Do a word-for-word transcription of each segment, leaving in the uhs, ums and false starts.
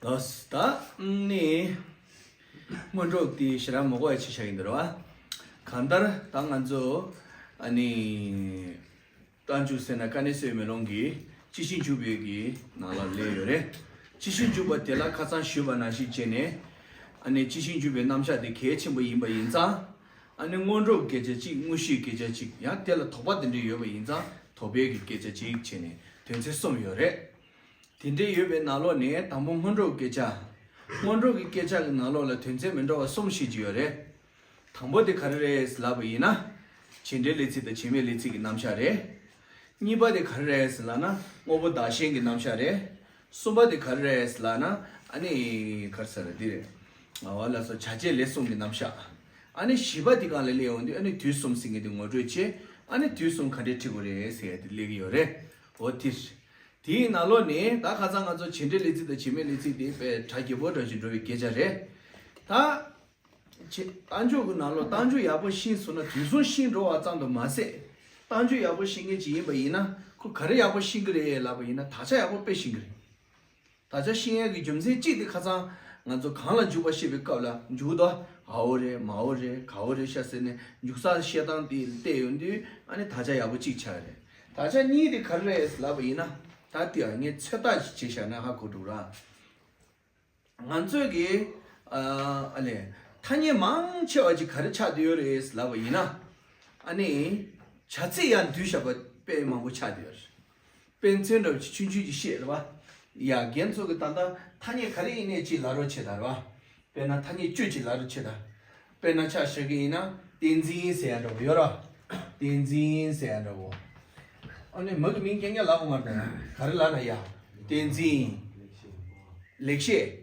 ལགས་ད་ནི་སྔོན་འགྲོ་དེ་ཞེ་དྲག་མ་གོ་ཡ་ཆེ་ཤ་ཡིན་འདུག་ར་བ། གང་ལྟར་ད་ང་ཚོ་ཨ་ནི་རྟགས་འཇུག་ཟེར་ན་དཀའ་གནད་གསལ་བའི་མེ་ལོང་གི་སྤྱི་ཆིངས་འཇུག་པའི་གི་ནང་ལ་སླེབས་ཡོད་རེད། སྤྱི་ཆིངས་འཇུག་པ་དེ་ལ་ཁ་སང་ཞུས་པ་ནང་བཞིན་བྱས་ནས་ཨ་ནི་སྤྱི་ཆིངས་འཇུག་པའི་རྣམ་གཞག་དེ་གལ་ཆེན་པོ་ཡིན་པ་ཡིན་ཙང་། ཨ་ནི་སྔོན་འགྲོ་གི་སྐད་ཆ་གཅིག་དངོས་གཞིའི་སྐད་ཆ་གཅིག་ཡང་དེ་ལ་དོགས་པ་དེ་འདྲ་ཡོད་པ་ཡིན་ཙང་དོགས་པའི་གི་སྐད་ཆ་གཅིག་བྱས་ནས་དོན་ཚན་གསུམ་ཡོད་རེད། དེ་འདྲ་ཡོད་པའི་ནང་ལོགས་ནས་དང་པོ་སྔོན་འགྲོ་གི་སྐད་ཆ། སྔོན་འགྲོ་གི་སྐད་ཆ་གི་ནང་ལོགས་ལ་དོན་ཚན་མི་འདྲ་བ་གསུམ་བཤད་ཀྱི་ཡོད་རེད། དང་པོ་དེ་ག་རེ་རེད་ལབ་པ་ཡིན་ན། བྱེད་འབྲེལ་ལས་ཚིག་དང་བྱེད་མེད་ལས་ཚིག་གི་རྣམ་གཞག་རེད། གཉིས་པ་དེ་ག་རེ་རེད་ལབ་ན་དངོས་པོ་བདག་གཞན་གྱི་རྣམ་གཞག་རེད། གསུམ་པ་དེ་ག་རེ་རེད་ལབ་ན་ཨ་ནི་ག་རེ་ཟེར་རེད་འདི་རེད། ཨ་བ་ལ་སོགས་བྱ་བྱེད་ལས་གསུམ་གྱི་རྣམ་གཞག་ཨ་ནི་བཞི་པ་དེ་སྒང་ལ་སླེབས་ཡོང་དུས་ཨ་ནི་དུས་གསུམ་ཟེར་མཁན་དེ་ངོ་སྤྲོད་བྱེད། ཨ་ནི་དུས་གསུམ་ག་འདྲས་འཁྲིད་དགོས་རེད་ཟེར་ཡ་དེ་སླེབས་ཀྱི་ཡོད་རེད། འོ་དེ། དེའི་ནང་ལོགས་ནས་ད་ཁ་སང་ང་ཚོ་བྱེད་འབྲེལ་ལས་ཚིག་དང་བྱེད་མེད་ལས་ཚིག་དེ་དཔེ་གྲ་རྒྱས་པོ་འདྲ་ཞིག་འགྲོ་བའི་སྐད་ཆ་རེད། ད། ཆེ་རྟགས་འཇུག་གི་ནང་ལོགས་རྟགས་འཇུག་ཡག་པོ་ཤེས་སོང་ན་དུས་གསུམ་ཤེས་འགྲོ་བ་ཙམ་དུ་མ་ཟད། རྟགས་འཇུག་ཡག་པོ་ཤེས་མཁན་ཅིག་ཡིན་པ་ཡིན་ན་ཁོ་ག་རེ་ཡག་པོ་ཤེས་ཀྱི་རེད་ལབ་པ་ཡིན་ན་དག་ཆ་ཡག་པོ་དཔེ་ཤེས་ཀྱི་རེད། དག་ཆ་ཤེས་ཡག་གི་རྒྱུ་མཚན་གཅིག་དེ་ཁ་སང་ང་ཚོ་གང་ལ་འཇུག་པ་བཤད་པའི་སྐབས་ལ་འཇུག་དོ་འའོ་རེད་མའོ་རེད་གའོ་རེད་ཤ་ཟེར་ནས་འཇུག་ས་བཤད་སྟངས་དེ་བལྟས་ཡོང་དུས་ཨ་ནི་དག་ཆ་ཡག་པོ་གཅིག་ཆགས་རེད། དག་ཆ་གཉིས་དེ་ག་རེ་རེད་ལབ་པ་ཡིན་ན་ད་དེ་ཨ་ངས་ཚོད་ལྟ་ཞིག་བྱས་བཞག་ན་ཧ་གོ་འགྲོ་ར། ང་ཚོས་ཀྱི་ཨ་ཨ་ལས་ཐ་སྙད་མང་ཆེ་བ་ཅིག་ག་རེ་ཆགས་བསྡད་ཡོད་རེད་ལབ་པ་ཡིན་ན། ཨ་ནི་བྱ་ཚིག་ཡང་འདུས་བཞག་པ་དཔེ་མང་པོ་ཆགས་བསྡད་ཡོད་རེད། དཔེ་མཚོན་འདྲ་པོ་ཅིག་ཆུང་ཆུང་ཅིག་བཤད་རེད་བ། ཡ་རྒན་ཚོ་གི་ད་ལྟ་ཐ་སྙད་ག་རེ་ཡིན་ནའི་ཅིག་ལབ་རོགས་བྱེད་ད་རེད་བ། དཔེར་ན་ཐ་སྙད་བཅུ་ཅིག་ལབ་རོགས་བྱེད་ད། དཔེར་ན་ཆ་བཞག་གི་ཡིན་ན་བསྟན་འཛིན་ཟེར་ཡ་འདྲ་པོ་ཡོད་ར། བསྟན་འཛིན་ཟེར་ཡ་འདྲ་པོ། ཨ་ནི་མི་གི་མིང་རྐྱང་རྐྱང་ལབ་དགོས་མ་རེད་ད། ག་རེ་ལབ་ན་ཡ། བསྟན་འཛིན། ལེགས་བཤད།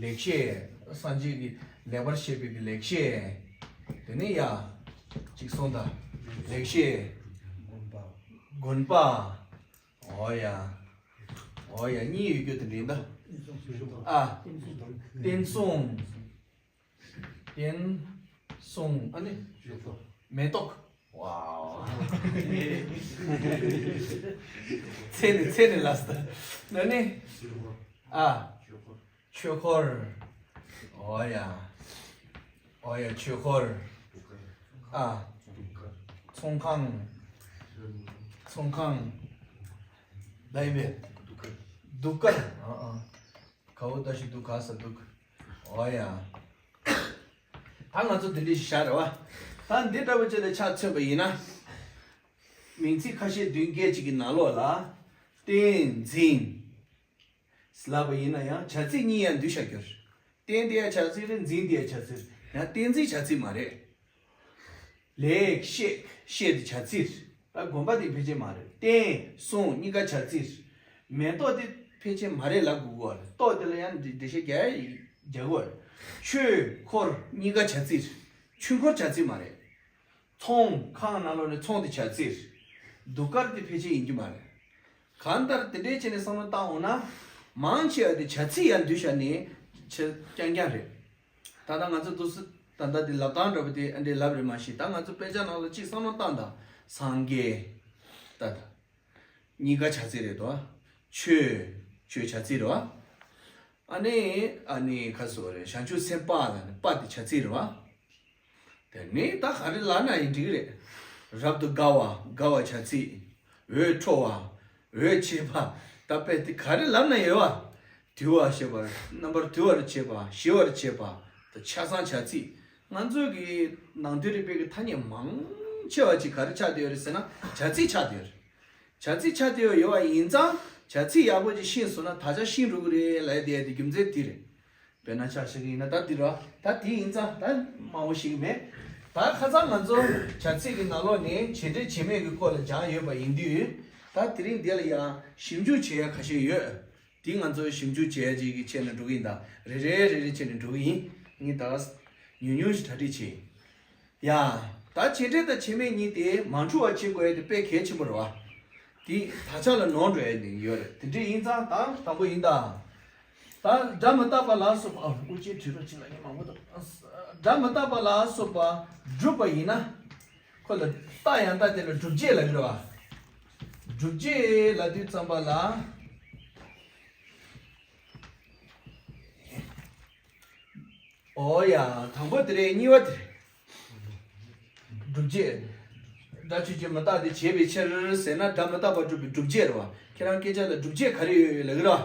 ལེགས་བཤད། སངས་རྒྱས་ཀྱི་ལེགས་པར་བཤད་པའི་གི་ལེགས་བཤད། དེ་ནས་ཡ། གཅིག་སོང་ད། ལེགས་བཤད། དགོན་པ། འོ་ཡ། འོ་ཡ་གཉིས་ཡོད་རྒྱུ་དེ་འདྲ་ཡིན་ད། ཨ། བསྟན་སྲུང་། བསྟན་སྲུང་ཨ་ནི། མེ་ཏོག་ཝའོ། ཚེ་ནི་ཚེ་ནི་ལ་སྟ། ན་ནི། ཨ། ཆོས་འཁོར། འོ་ཡ། འོ་ཡ་ཆོས་འཁོར། ཨ། ཚོང་ཁང་། ཚོང་ཁང་། ལ་ཡིན་པས། གདུགས་དཀར། ཨ་ཨ། གའོ་ད་ཞིག་འདུག་ག་ས་འདུག་འོ་ཡ། ད་ང་ཚོ་དེ་འདྲ་ཞིག་བཞག་རེད་བ། ད་འདི་འདྲ་པོ་ཅིག་ལ་ཆ་མཚོན་པ་ཡིན་ན། མིང་ཚིག་ཁ་ཤས་བདུན་བརྒྱད་ཅིག་གི་ནང་ལོགས་ལ། བསྟན་འཛིན། ལབ་པ་ཡིན་ན་ཡང་བྱ་ཚིག་གཉིས་ཡང་འདུས་བཞག་རྒྱུ་རེད། བསྟན་དེ་ཡང་བྱ་ཚིག་རེད་འཛིན་དེ་ཡང་བྱ་ཚིག་རེད། ཡང་བསྟན་འཛིན་བྱ་ཚིག་མ་རེད། ལེགས་བཤད། བཤད་དེ་བྱ་ཚིག་རེད། དགོན་པ་དེ་ཕལ་ཆེར་མ་རེད། བསྟན་སྲུང་གཉིས་ཀ་བྱ་ཚིག་རེད། མེ་ཏོག་དེ་ཕལ་ཆེར་མ་རེད་ལབ་དགོས་ཀྱི་རེད། ཏོག་དེ་ལ་ཡང་འགྲེལ་བཤད་རྒྱག་རྒྱག་དགོས་རེད། ཆོས་འཁོར་གཉིས་ཀ་བྱ་ཚིག་རེད། ཆོས་འཁོར་བྱ་ཚིག་མ་རེད། ཚོང་ཁང་ནང་ལོགས་ནས་ཚོང་དེ་བྱ་ཚིག་རེད། གདུགས་དཀར་དེ་ཕལ་ཆེར་ཡིན་རྒྱུ་མ་རེད། གང་ལྟར་དེ་འདྲའི་བྱས་ནས་བསམ་བློ་བཏང་འོང་ན། མང་ཆེ་བ་དེ་བྱ་ཚིག་ཡང་འདུས་བྱས་ནས་བྱེད་རྐྱང་རྐྱང་རེད། ད་ལྟ་ང་ཚོ་འདུག་སེ་ད་ལྟ་དེ་ལབ་སྟངས་འདྲ་པོ་དེ་ཨ་འདྲའི་ལབ་རེད་མ་གཞི་ད་ང་ཚོ་དཔེ་ཆ་ནང་ལ་གཅིག་བསམ་བློ་བཏང་དང་སངས་རྒྱས། ད་ད། གཉིས་ཀ་བྱ་ཚིག་རེད་དོ། ཆོས། ཆོས་བྱ་ཚིག་རེད་བ། ཨ་ནི་ཨ་ནི་ཁ་སོ་རེད་བྱང་ཆུབ་སེམས་དཔའ་ལ་ནི་དཔའ་དེ་བྱ་ཚིག་རེད་བ། དེ་ནི་ད་ག་རེ་ལབ་ན་ཡང་འགྲིག་གི་རེད། རབ་ཏུ་དགའ་བ་དགའ་བ་བྱ་ཚིག་འོད་འཕྲོ་བ། འོད་བྱེད་པ། ད་དཔེ་དེ་ག་རེ་ལབ་ན་ཡོད་བ། དུལ་བ་ཞེས་པ་རྣམ་པར་དུལ་བར་བྱེད་པ་ཞི་བར་བྱེད་པ། ད་ཆ་ཚང་བྱ་ཚིག་ང་ཚོའི་གི་ནང་དོན་རིག་པའི་གི་ཐ་སྙད་མང་ཆེ་བ་ཅིག་ག་རེ་ཆགས་བསྡད་ཡོད་རེད་ཟེར་ན་བྱ་ཚིག་ཆགས་བསྡད་ཡོད་རེད། བྱ་ཚིག་ཆགས་བསྡད་ཡོད་པ་ཡིན་ཙང་བྱ་ཚིག་ཡག་པོ་ཅིག་ཤེས་སོང་ན་དག་ཆ་ཤེས་འགྲོ་གི་རེད་ལབ་ཡ་དེ་ཡ་དེ་རྒྱུ་མཚན་དེ་རེད། དཔེར་ན་ཆ་བཞག་གི་ཡིན་ན་ད་འདི་ར་ད་དེ་ཡིན་ཙང་ད་མང་པོ་ཞིག་མེད། ད་ཁ་སང་ང་ཚོ་བྱ་ཚིག་གི་ནང་ལོགས་ནས་བྱེད་འབྲེལ་བྱེད་མེད་ཀྱི་སྐོར་ལ་སྦྱངས་ཡོད་པ་ཡིན་དུས་ད་དེ་རིང་འདི་ལ་ཡང་ཞིབ་འཇུག་བྱེད་ཡ་ཁ་ཤས་ཡོད། དེ་ང་ཚོ་ཞིབ་འཇུག་བྱེད་ཡ་ཅིག་གི་ཆེད་ནས་འགྲོ་གི་ཡིན། ད་རེ་རེ་རེ་རེ་བྱས་ནས་འགྲོ་གི་ཡིན། ངས་ད་ཉུང་ཉུང་ཞིག་གྲ་སྒྲིག་བྱས། ཡ། ད་བྱེད་འབྲེལ་དང་བྱེད་མེད་གཉིས་དེ་མ་འཁྲུལ་བ་བྱེད་དགོས་ཡ་དེ་དཔེ་གལ་ཆེན་པོ་རེད་བ། དེ་དག་ཆ་ལ་ནོར་འགྲོ་ཡ་དེ་ཡོད་རེད། དེ་འདྲ་ཡིན་ཙང་ད་དང་པོ་ཡིན་ད། ད་སྒྲ་མི་རྟག་པ་ལ་སོགས་པ་ཨ་དབུ་ཅན་བྲིས་རོགས་བྱེད་ལ་ངས་མང་པོ་འདུག་སྒྲ་མི་རྟག་པ་ལ་སོགས་པ་སྒྲུབ་པ་ཡིན་ན། ཁོ་ལ་རྟགས་ཡང་དག་དེ་ལ་སྒྲུབ་བྱེད་ལབ་ཀྱི་རེད་བ། སྒྲུབ་བྱེད་ལབ་དུས་ཙམ་པ་ལ། ཨོ་ཡ། དང་པོ་དེ་རེད། གཉིས་པ་དེ་རེད། སྒྲུབ་བྱེད། སྒྲ་ཆོས་ཅན་མི་རྟག་སྟེ་བྱས་པའི་ཕྱིར་ཟེར་ན། སྒྲ་མི་རྟག་པར་སྒྲུབ་པའི་སྒྲུབ་བྱེད་རེད་བ། ཁྱེད་རང་སྐད་ཆ་ལ་སྒྲུབ་བྱེད་ག་རེ་ཡོད་ཡོད་ལབ་ཀྱི་རེད་བ།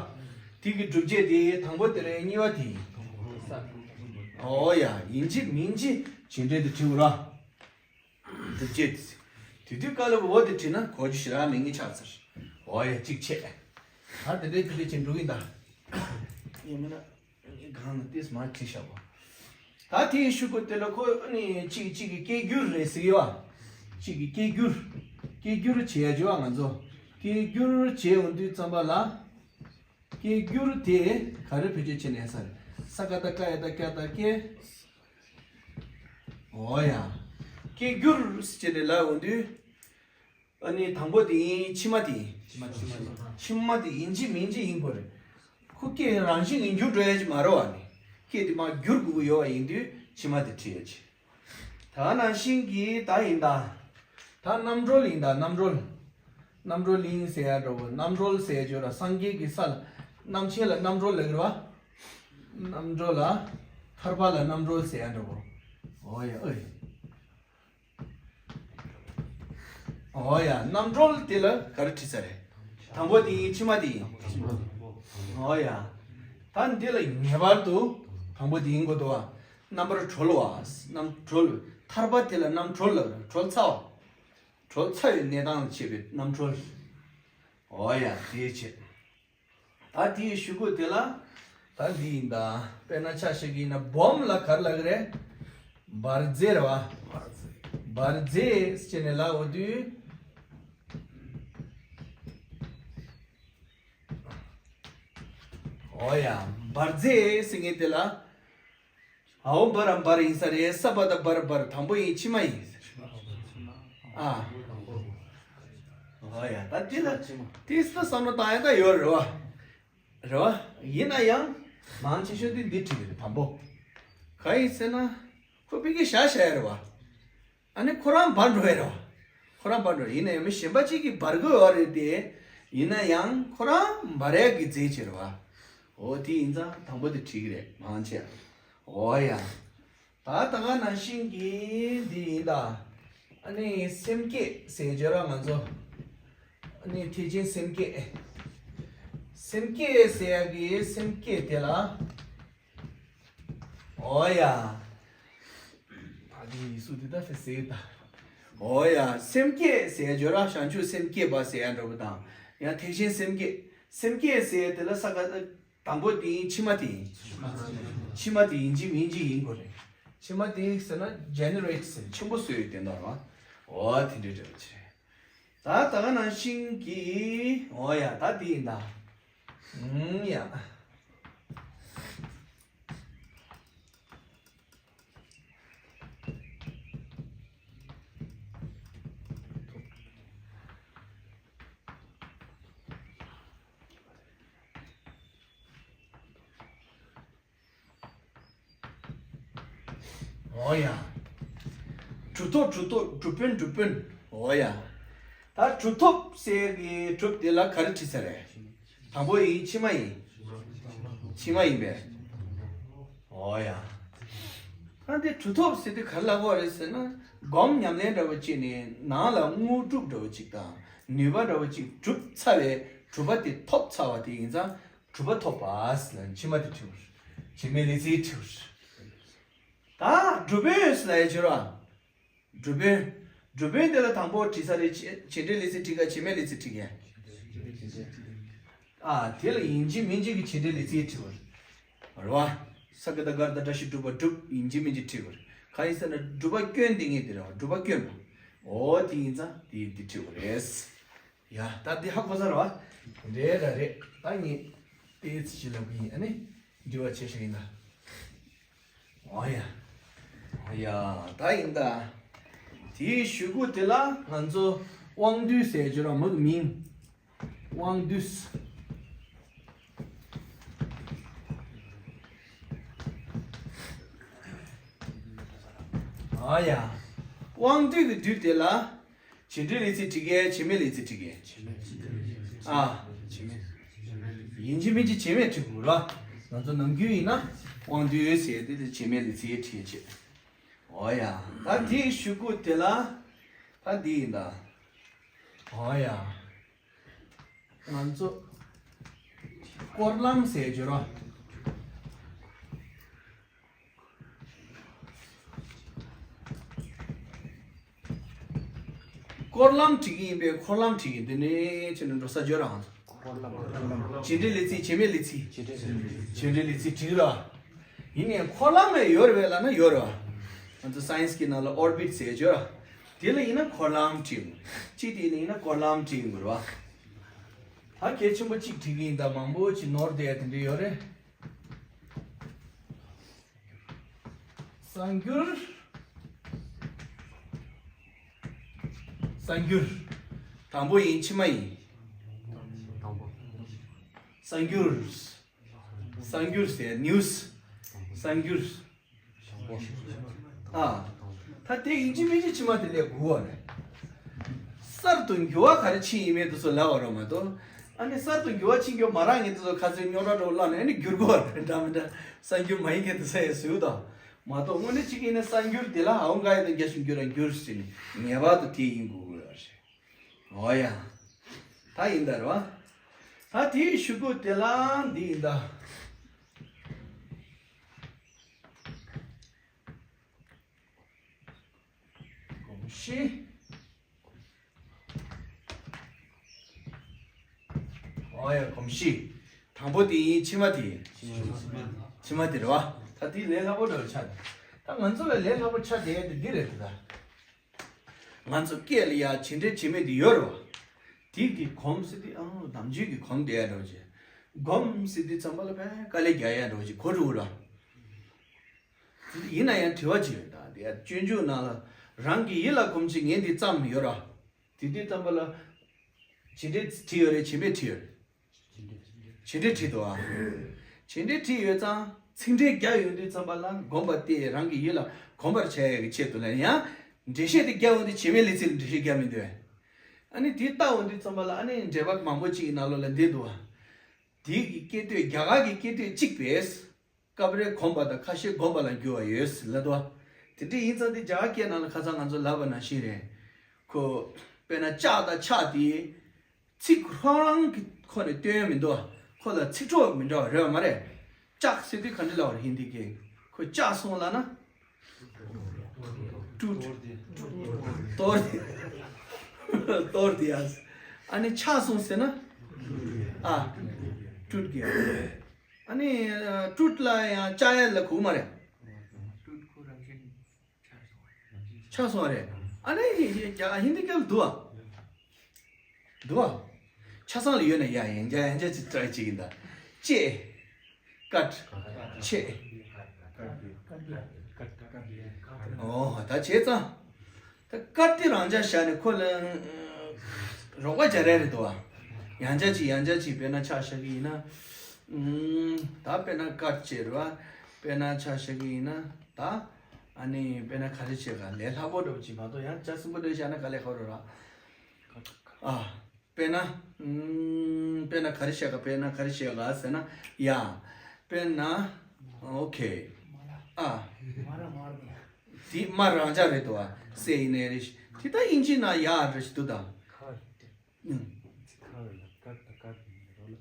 དེ་གི་སྒྲུབ་བྱེད་དེ་དང་པོ་དེ་རེད། གཉིས་པ་དེ། ཨོ་ཡ། ཡིན་གཅིག་མིན་གཅིག་བྱེད་འབྲེལ་དུ་བྲིས་དགོས་རེད་བ། སྒྲུབ་བྱེད་དེ། དེ་དུས་དཀའ་ལས་འོ་དེ་བྲིས་ན་གོ་རྒྱུ་ཞེ་དྲག་མེད་ངེས་ཆགས་ཚར། ཨོ་ཡ། གཅིག་བྱས། ད་དེ་འདྲའི་དེ་འདྲའི་བྱེད་འགྲོ་གི་ཡིན་ད། ཡིན་མིན་ན། གང་ལ་ཏིས་མ་ཁྲིད་ཤག་པ། ད་དེའི་ཤུ་གུ་དེ་ལ་ཁོ་ནི་གཅིག་གཅིག་གི་སྐད་སྒྱུར་རེད་ཟེར་གི་བ། གཅིག་གི་སྐད་སྒྱུར། སྐད་སྒྱུར་བྱེད་ཡ་བྱེད་བ་ང་ཚོ། སྐད་སྒྱུར་བྱེད་འོང་དུས་ཙམ་པ་ལ། སྐད་སྒྱུར་དེ་ག་རེ་བེད་སྤྱོད་བྱེད་ནས་ས་རེད། ས་ཀ་བཏགས་སྐ་ཡ་བཏགས་སྐྱ་བཏགས་སྐྱེ། ཨོ་ཡ། སྐད་སྒྱུར་ཟེར་ནས་ལབ་འོང་དུས། ཨ་ནི་དང་པོ་དེ་ཡིན། ཕྱི་མ་དེ་ཡིན། ཕྱི་མ་དེ་ཡིན་གཅིག་མིན་གཅིག་ཡིན་དགོས་རེད། ཁོ་སྐད་རང་བཞིན་གྱིས་འགྱུར་འགྲོ་ཡ་ཅིག་མ་རེད་བ། ནི་སྐད་དེ་མར་བསྒྱུར་དགོས་ཀྱི་ཡོད་པ་ཡིན་དུས་ཕྱི་མ་དེ་བྲིས་ཡ་ཅིག་ད་ནང་བཞིན་གྱི་ད་ཡིན་ད། ད་རྣམ་གྲོལ་ཡིན་ད། རྣམ་གྲོལ། རྣམ་གྲོལ་ཡིན་ཟེར་ཡ་འདྲ་བོ། རྣམ་གྲོལ་ཟེར་ཡ་ཅོ་ར་སངས་རྒྱས་ཀྱི་ས་ལ། རྣམ་མཁྱེན་ལ་རྣམ་གྲོལ་ལབ་ཀྱི་རེད་བ། རྣམ་གྲོལ་ལ། ཐར་པ་ལ་རྣམ་གྲོལ་ཟེར་ཡ་འདྲ་བོ། ཨོ་ཡ་ཨོ་ཡ། ཨོ་ཡ། རྣམ་གྲོལ་དེ་ལ་ག་རེ་བྲིས་ས་རེད། དང་པོ་དེ་ཡིན། ཕྱི་མ་དེ་ཡིན། ཨོ་ཡ། ད་འདི་ལ་ངེས་པར་དུ་དང་པོ་དེ་ཡིན་དགོས་འདུག་བ། རྣམ་པར་གྲོལ་བ། རྣམ་གྲོལ། ཐར་པ་དེ་ལ་རྣམ་གྲོལ་ལ་གྲོལ་ཚར་བ། གྲོལ་ཚར་བའི་གནས་སྟངས་ལ་བྱེད་པའི་རྣམ་གྲོལ། ཨོ་ཡ། དེའི་ཕྱིར། ད་དེའི་ཤུ་གུ་དེ་ལ། ད་འདི་ཡིན་ད། དཔེར་ན་ཆ་བཞག་གི་ཡིན་ན་སྦོམ་ལ་ག་རེ་ལབ་ཀྱི་རེད། འབར་རྫས་རེད་བ། འབར་རྫས་ཟེར་ནས་ལབ་འོང་དུས། ཨོ་ཡ། འབར་རྫས་ཟེར་མཁན་དེ་ལ། འའོ་འབར་ར་འབར་ཡིན་ས་རེད། ས་པ་བཏགས་སྦ་ར་སྦར། དང་པོ་ཡིན། ཕྱི་མ་ཡིན། ཨ། ཨོ་ཡ། ད་དེ་ལ་དེ་ལ་བསམ་བློ་བཏང་ཡ་ད་ཡོད་རེད་བ། རེད་བ། ཡིན་ན་ཡང་མང་ཆེ་ཤོས་དེ་འདི་བྲིས་རེད། དང་པོ་ག་ཡིན་ཟེར་ན། ཁོ་ཕ་གི་བཞག་བཞག་ཡ་རེད་བ། ཨ་ནི་ཁོ་རང་འབར་འགྲོ་ཡ་རེད་བ། ཁོ་རང་འབར་འགྲོ། ཡིན་ན་ཡང་མི་གཞན་པ་གཅིག་གིས་འབར་དགོས་ཡོད་རེད་དེ། ཡིན་ན་ཡང་ཁོ་རང་འབར་ཡ་གི་རྫས་ཅིག་རེད་བ། འོ་དེ་ཡིན་ཙང་དང་པོ་དེ་བྲིས་ཀྱི་རེད། མང་ཆེ། ཨོ་ཡ། ད་ད་ག་ནང་བཞིན་གྱི་འདི་ཡིན་ད། ཨ་ནི་སེམས་བསྐྱེད་ཟེར་བརྗོད་ར་ང་ཚོ། ཨ་ནི་ཐེག་ཆེན་སེམས་བསྐྱེད། སེམས་བསྐྱེད་ཟེར་ཡ་གི་སེམས་བསྐྱེད་དེ་ལ། ཨོ་ཡ། ད་འདི་ཡིག་གཟུགས་འདི་ད་ཕེ་ཟེར་ད། ཨོ་ཡ། སེམས་བསྐྱེད་ཟེར་བརྗོད་ར་བྱང་ཆུབ་སེམས་བསྐྱེད་པ་ཟེར་ཡ་འདྲ་པོ་དང་། ཡང་ཐེག་ཆེན་སེམས་བསྐྱེད། སེམས་བསྐྱེད་ཟེར་ཡ་དེ་ལ་ས་ག་དང་པོ་དེ་ཡིན། ཕྱི་མ་དེ་ཡིན། ཕྱི་མ་དེ་ཡིན་གཅིག་མིན་གཅིག་ཡིན་དགོས་རེད། ཕྱི་མ་དེ་ཟེར་ན་ཇེ་ནེ་རེ་ཊི་ཟེར་ཆེན་པོ་བཟོ་ཡི་དོན་དག་རེད་བ། འོ་དེ་འདྲའི་འདྲ་བ་ཅིག་རེད། ད་ད་ག་ནང་བཞིན་གྱི། འོ་ཡ། ད་དེ་ཡིན་ད། ཨུམ་ཡ། འོ་ཡ། གྲུབ་ཐོབ། གྲུབ་ཐོབ། གྲུབ་དཔོན། གྲུབ་དཔོན། འོ་ཡ། ད་གྲུབ་ཐོབ་ཟེར་གི་གྲུབ་དེ་ལ་ག་རེ་བྲིས་ས་རེད། དང་པོ་ཡིན། ཕྱི་མ་ཡིན། ཕྱི་མ་ཡིན་པས། འོ་ཡ། ད་འདི་གྲུབ་ཐོབ་ཟེར་དུས་ག་རེ་ལབ་དགོས་རེད་ཟེར་ན། སྒོམ་ཉམས་ལེན་འདྲ་བོ་བྱས་ནས་ནང་ལ་དངོས་གྲུབ་འདྲ་བོ་ཅིག་དང་ནུས་པ་འདྲ་བོ་ཅིག་གྲུབ་ཚར་བའི་གྲུབ་པ་དེ་ཐོབ་ཚར་བ་དེ་ཡིན་ཙང་གྲུབ་པ་ཐོབ་པ་ཟེར་ན། ཕྱི་མ་དེ་བྲིས་པ་རེད། བྱེད་མེད་ལས་ཚིག་བྲིས་པ་རེད། ད་སྒྲུབ་པའི་ཡོད་ཟེར་ན་ཡ་བྱེད་རོགས། སྒྲུབ་དཔོན། སྒྲུབ་དཔོན་དེ་ལ་དང་པོ་བྲིས་ས་རེད། བྱེད་བྱེད་འབྲེལ་ལས་ཚིག་བྲིས་ག་བྱེད་མེད་ལས་ཚིག་བྲིས་ག་ཨ། དེ་ལ་ཡིན་གཅིག་མིན་གཅིག་གི་བྱེད་འབྲེལ་ལས་ཚིག་བྲིས་པ་རེད། རེད་བ། ས་ཀ་བཏགས་སྒ་ར་བཏགས་སྒྲ་ཞབས་ཀྱུ་སྒྲུབ་པ་སྒྲུབ། ཡིན་གཅིག་མིན་གཅིག་བྲིས་པ་རེད། གང་ཡིན་ཟེར་ན་སྒྲུབ་པ་སྐྱོན་དེ་ངེས་དེ་རེད་བ། སྒྲུབ་པ་སྐྱོན་པ། འོ་དེ་ཡིན་ཙང་དེ་འདི་བྲིས་པ་རེད། ཡ། ད་འདི་ཧ་གོ་ས་རེད་བ། རེད་ར་རེད། ད་ངས་ཏོག་ཙམ་ཅིག་ལབ་གི་ཡིན། ཨ་ནི་འདྲི་བ་བྱེད་ཤག་ཡིན་ད། འོ་ཡ། འོ་ཡ། ད་ཡིན་ད། དེའི་གཞུག་གུ་དེ་ལ་ང་ཚོ་དབང་སྡུད་ཟེར་རྒྱུ་ར་མིང་གི་མིང་། དབང་སྡུད། འོ་ཡ། དབང་སྡུད་ཀྱི་སྡུད་དེ་ལ། བྱེད་འབྲེལ་ལས་ཚིག་བྲིས་ག་བྱེད་མེད་ལས་ཚིག་བྲིས་ག་ཨ། ཡིན་གཅིག་མིན་གཅིག་བྱེད་མེད་བྲིས་དགོས་ར། ང་ཚོ་ནམ་རྒྱུན་ཡིན་ན་དབང་འདུས་ཟེར་དེ་དེ་བྱེད་མེད་ལས་ཚིག་བྲིས་བྱས། འོ་ཡ། ད་དེའི་གཞུག་གུ་དེ་ལ་ད་འདི་ཡིན་ད། འོ་ཡ། ང་ཚོ་སྐོར་ལམ་ཟེར་བརྗོད་རོགས། སྐོར་ལམ་བྲིས་ཀྱི་ཡིན་པས་འཁོར་ལམ་བྲིས་ཀྱི་འདི་ནས་ཕྱིན་ནས་འགྲོ་ས་བརྗོད་རང་། བྱེད་འབྲེལ་ལས་ཚིག་བྱེད་མེད་ལས་ཚིག་བྱེད་འབྲེལ་ལས་ཚིག་བྲིས་ར། ཡིན་ནའི་འཁོར་ལམ་ལ་ཡོད་རེད་པས་ལབ་ན་ཡོད་རེད་པ། ང་ཚོ་སའེན་སི་གི་ནང་ལ་ཨོར་བིཊ་ཟེར་བརྗོད་ར། དེ་ལ་ཡིན་ན་འཁོར་ལམ་བྲིས་དགོས། གཅིག་དེ་ལ་ཡིན་ན་སྐོར་ལམ་བྲིས་དགོས་རེད་པ། ད་གལ་ཆེན་པོ་གཅིག་བྲིས་ཀྱི་ཡིན་ད། མང་པོ་ཅིག་ནོར་བསྡད་ཡ་དེ་འདྲ་ཡོད་རེད། གསར་འགྱུར། གསར་འགྱུར། དང་པོ་ཡིན་ཕྱི་མ་ཡིན། གསར་འགྱུར། གསར་འགྱུར་ཟེར་ནིའུ་སི། གསར་འགྱུར། ཨ། ད་དེ་ཡིན་གཅིག་མིན་གཅིག་ཕྱི་མ་དེ་ལས་དགོས་པ་རེད། གསར་དུ་འགྱུར་བ་ག་རེ་ཕྱིན་ཡིན་མིན་དེ་ཚོ་ལབ་པ་རེད་མ་གཏོགས། ཨ་ནི་གསར་དུ་འགྱུར་བ་ཕྱིན་རྒྱུ་མ་རག་མཁན་དེ་ཚོ་ཁ་སང་རྙོག་དྲ་འདྲ་བོ་བསླངས་ནས་ཨ་ནི་འགྱུར་དགོས་པ་རེད། འདྲ་མི་འདྲ་གསར་འགྱུར་མ་ཡིན་མཁན་དེ་ཚོ་ཡང་བཟོས་དང་། མ་གཏོགས་དངོས་གནས་གཅིག་ཡིན་ན་གསར་འགྱུར་དེ་ལ་ཧའོ་འགའ་ཡི་དང་རྒྱ་ཞིག་འགྱུར་ར་འགྱུར་ཟེར་ནས་ངེས་པར་དུ་དེ་ཡིན་དགོས་ཀྱི་ཡོད་རེད། འོ་ཡ། ད་ཡིན་ད་རེད་བ། ད་དེའི་གཞུག་གུ་དེ་ལ་འདི་ཡིན་ད། གོམས་གཤིས། འོ་ཡ། གོམས་གཤིས། དང་པོ་དེ་ཡིན་ཕྱི་མ་དེ་ཡིན། ཕྱི་མ་དེ་རེད་བ། ད་དེ་ལས་སླ་པོ་འདྲ་བོ་ཆགས་ཏེ། ད་ང་ཚོ་ལ་ལས་སླ་པོ་ཆགས་བསྡད་ཡ་དེ་འདི་རེད་དེ་ད། ང་ཚོ་སྐད་ལ་ཡ་བྱེད་འབྲེལ་བྱེད་མེད་དེ་ཡོད་རེད་བ། དེ་གི་གོམས་ཟེར་དུས་ཨང་ནམ་རྒྱུན་གྱི་གོམས་བསྡད་ཡ་འདྲ་བོ་བྱས། སྒོམ་ཟེར་དུས་ཙམ་པ་ལ་ཕན་དཀའ་ལས་རྒྱག་ཡ་འདྲ་བོ་ཅིག་གོ་འགྲོ་གི་ར། ཡིན་ན་ཡང་དྲི་བ་ཅིག་ཡོད་ད། དེ་ཡ་སྤྱོད་འཇུག་ནང་ལ་རང་གི་ཡིད་ལ་གོམས་ཕྱིར་ངས་འདི་བརྩམས་ཡོད་ར། དེ་དུས་ཙམ་པ་ལ་བྱེད་འབྲེལ་བྲིས་ཡོད་རེད་བྱེད་མེད་བྲིས་ཡོད་རེད། བྱེད་འབྲེལ་བྲིས་འདུག་ཨ། བྱེད་འབྲེལ་བྲིས་ཡོད་ཙང་ཚིག་འགྲེལ་རྒྱག་ཡོང་དུས་ཙམ་པ་ལ་སྒོམ་པ་སྟེ་རང་གི་ཡིད་ལ་གོམས་པར་བྱ་ཡག་གི་ཆེད་དུ་ལ་ཡང་འགྲེལ་བཤད་དེ་རྒྱག་ཡོང་དུས་བྱེད་མེད་ལས་ཚིག་ལ་འགྲེལ་བཤད་རྒྱག་མི་འདུག་ཨ། ཨ་ནི་དེ་བལྟ་ཡོང་དུས་ཙམ་པ་ལ་ཨ་ནི་འགྲེལ་པ་མང་པོ་ཅིག་གི་ནང་ལོགས་ལ་འདི་འདུག་ཨ། དེ་གི་སྐད་དོད་རྒྱ་གར་གྱི་སྐད་དོད་གཅིག་པས། སྐབས་རེ་གོམས་པ་དང་ཁ་ཤས་སྒོམ་པ་ལ་འགྱུར་བ་ཡོད་ཟེར་ལབ་འདུག་བ། དེ་འདྲ་ཡིན་ཙང་དེ་རྒྱ་གར་སྐད་ནང་ལ་ཁ་སང་ང་ཚོ་ལབ་པ་ནང་བཞིན་རེད། ཁོ། དཔེར་ན་ལྕགས་དང་ཕྱག་དེ། ཚིག་ཁོ་རང་གི་ཁོ་ནས་སྟོན་ཡ་མི་འདུག་བ། ཁོ་ལ་ཚིག་གྲོགས་མི་འདྲ་བ་རེད་བ་མ་རེད། ལྕགས་ཟེར་དུས་ག་འདྲ་ལབ་པ་རེད་ཧིན་དི་སྐད། ཁོ་ལྕགས་སོང་ལབ་ན། ཏུཊ། གཏོར་ཏེ། གཏོར་ཏེ་ཡ། ཨ་ནི་ཆག་སོང་ཟེར་ན། ཨ། ཏུཊ་གི། ཨ་ནི་ཏུཊ་ལ་ཡང་ལྕགས་ཡ་ལ་གོ་མ་རེད། ཆག་སོང་རེད། ཨ་ནི་ཧིན་དི་སྐད་ལ་འདུག་བ། འདུག་བ། ཆ་ཚང་ལ་ཡོད་ན་ཡ་ཡང་བསྐྱར་ཡང་བསྐྱར་ཅིག་ཏྲའི་བྱེད་ཀྱི་ཡིན་ད། ཅེ། ཀཊ། ཆེ། ཨོ་ད་བྱས་ཙང་། ད་ཀཊ་དེ་རང་འཇགས་བཞག་ནས་ཁོ་ལ་རོགས་པ་བྱ་རན་རེད་དོ། ཡང་བསྐྱར་ཅིག་ཡང་བསྐྱར་ཅིག་དཔེར་ན་ཆ་བཞག་གི་ཡིན་ན། ད་དཔེར་ན་ཀཊ་བྱས་རེད་བ། དཔེར་ན་ཆ་བཞག་གི་ཡིན་ན་ད། ཨ་ནི་དཔེར་ན་ག་རེ་བྱས་ག་ལས་སླ་པོ་འདྲ་པོ་ཅིག་མ་གཏོགས་ཡང་ཆ་སིམ་པོ་འདྲ་བཞག་ན་དཀའ་ལས་ཁག་རེད་ར། ཨ། དཔེར་ན། ཨུམ། དཔེར་ན་ག་རེ་བཤད་ག་དཔེར་ན་ག་རེ་བཤད་ག་ཟེར་ན། ཡ། དཔེར་ན། ཨོ་ཁེ། ཨ། དེ་མ་རང་འཇགས་རེད་དོ། ཨ། སེ་ཡིན་ནའི་རེད། དེ་ད་དབྱིན་ཇི་ནང་ཡ་རེད་ཞིག་འདུག་ད། ཁ་རེད། ཨུམ། ཁ་རེད་ལ་ཀཊ་དང་ཀཊ་ཡིན་རོ་ལ།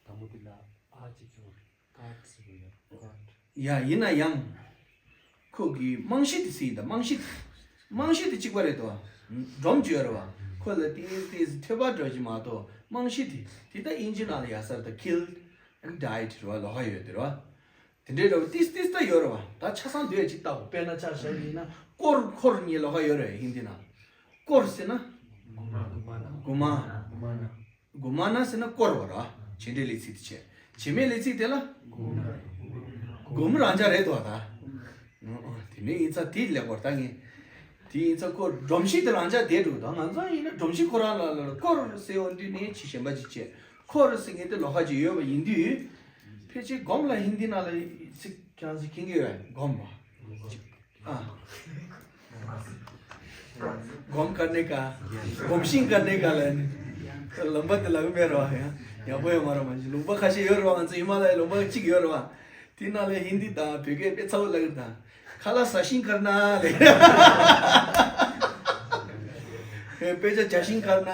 དང་པོ་དེ་ལ་ཨ་ཅིག་ཡོད་རེད། ཀཊ་ཟེར་གི་ཡོད་རེད། ཀཊ། ཡ་ཡིན་ན་ཡང་། ཁོ་གི་རྨང་གཞི་དེ་སྲིད་ཡིན་ད་རྨང་གཞི་དེ། རྨང་གཞི་དེ་གཅིག་པ་རེད་དོ། སྒྲོམ་གཅིག་ཡོད་རེད་བ། ཁོ་ལ་ཏིས་ཏིས་ཐོད་པ་འདྲ་ཅིག་མ་གཏོགས་རྨང་གཞི་དེ། དེ་ད་དབྱིན་ཇི་ནང་ལ་ཡ་གསར་ད་killed and died རེད་བ། ལོགས་ཀ་ཡོད་དེ་རེད་བ། དེ་འདྲའི་འདྲ་བ་ཏིས་ཏིས་ད་ཡོད་རེད་བ། ད་ཆ་ཚང་འདོད་ཅིག་བལྟ་བ་དཔེར་ན་ཆ་བཞག་ཡིན་ན་སྐོར་འཁོར་གཉིས་ལོགས་ཀ་ཡོད་རེད་ཧིན་དི་ནང་། སྐོར་ཟེར་ན། གུ་མ། གུ་མ། གུ་མ་ན་ཟེར་ན་བསྐོར་བ་ར། བྱེད་འབྲེལ་ལས་ཚིག་དེ་བྱས། བྱེད་མེད་ལས་ཚིག་དེ་ལ། སྒོམ་རང་འཇགས་རེད་དོ་ད། ཨོ་ཨོ་དེ་ནས་ཡིན་ཙང་དེ་ལེགས་པར་ལྟ་ངེས། དེ་ཡིན་ཙང་ཁོ་སྒྲོམ་གཞི་དེ་རང་འཇགས་བསྡད་འགྲོ་ད་ང་ཚོ་ཡིན་ན་སྒྲོམ་གཞི་ཁོ་རང་ལ་ལ་བསྐོར་ཟེར་འོང་དུས་ནས་ཆེས་གཞན་པ་ཅིག་བྱས། འཁོར་ཟེར་མཁན་དེ་ལོགས་ཀ་ཅིག་ཡོད་པ་ཡིན་དུས། ཕལ་ཆེར་སྒོམ་ལ་ཧིན་དི་ནང་ལ་ཚིག་ཁྱང་ཚིག་མཁྱེན་གྱི་ཡོད་སྒོམ་པ། ཨ། སྒོམ་ཀར་ནེ་ཀ། སྒོམ་ཤིང་ཀར་ནེ་ཀ་ལ་ནི། ལམ་པ་དེ་ལ་མེད་རོ་ཡང་ ཡག་པོ་ཡོད་མ་རེད། མ་གཞི་ལུང་པ་ཁ་ཤས་ཡོད་རེད་བ། ང་ཚོ་ཧི་མ་ལ་ཡའི་ལུང་པ་གཅིག་ཡོད་རེད་བ། དེ་ནང་ལ་ཧིན་དི་དང་བོད་སྐད་དཔེ་ཚ་བོ་ལབ་ཀྱི་དང་། ཁ་ལག་ཟ་ཤིང་ཁར་ན་ལེ། དཔེ་ཆ་བྱ་ཤིང་ཁར་ན།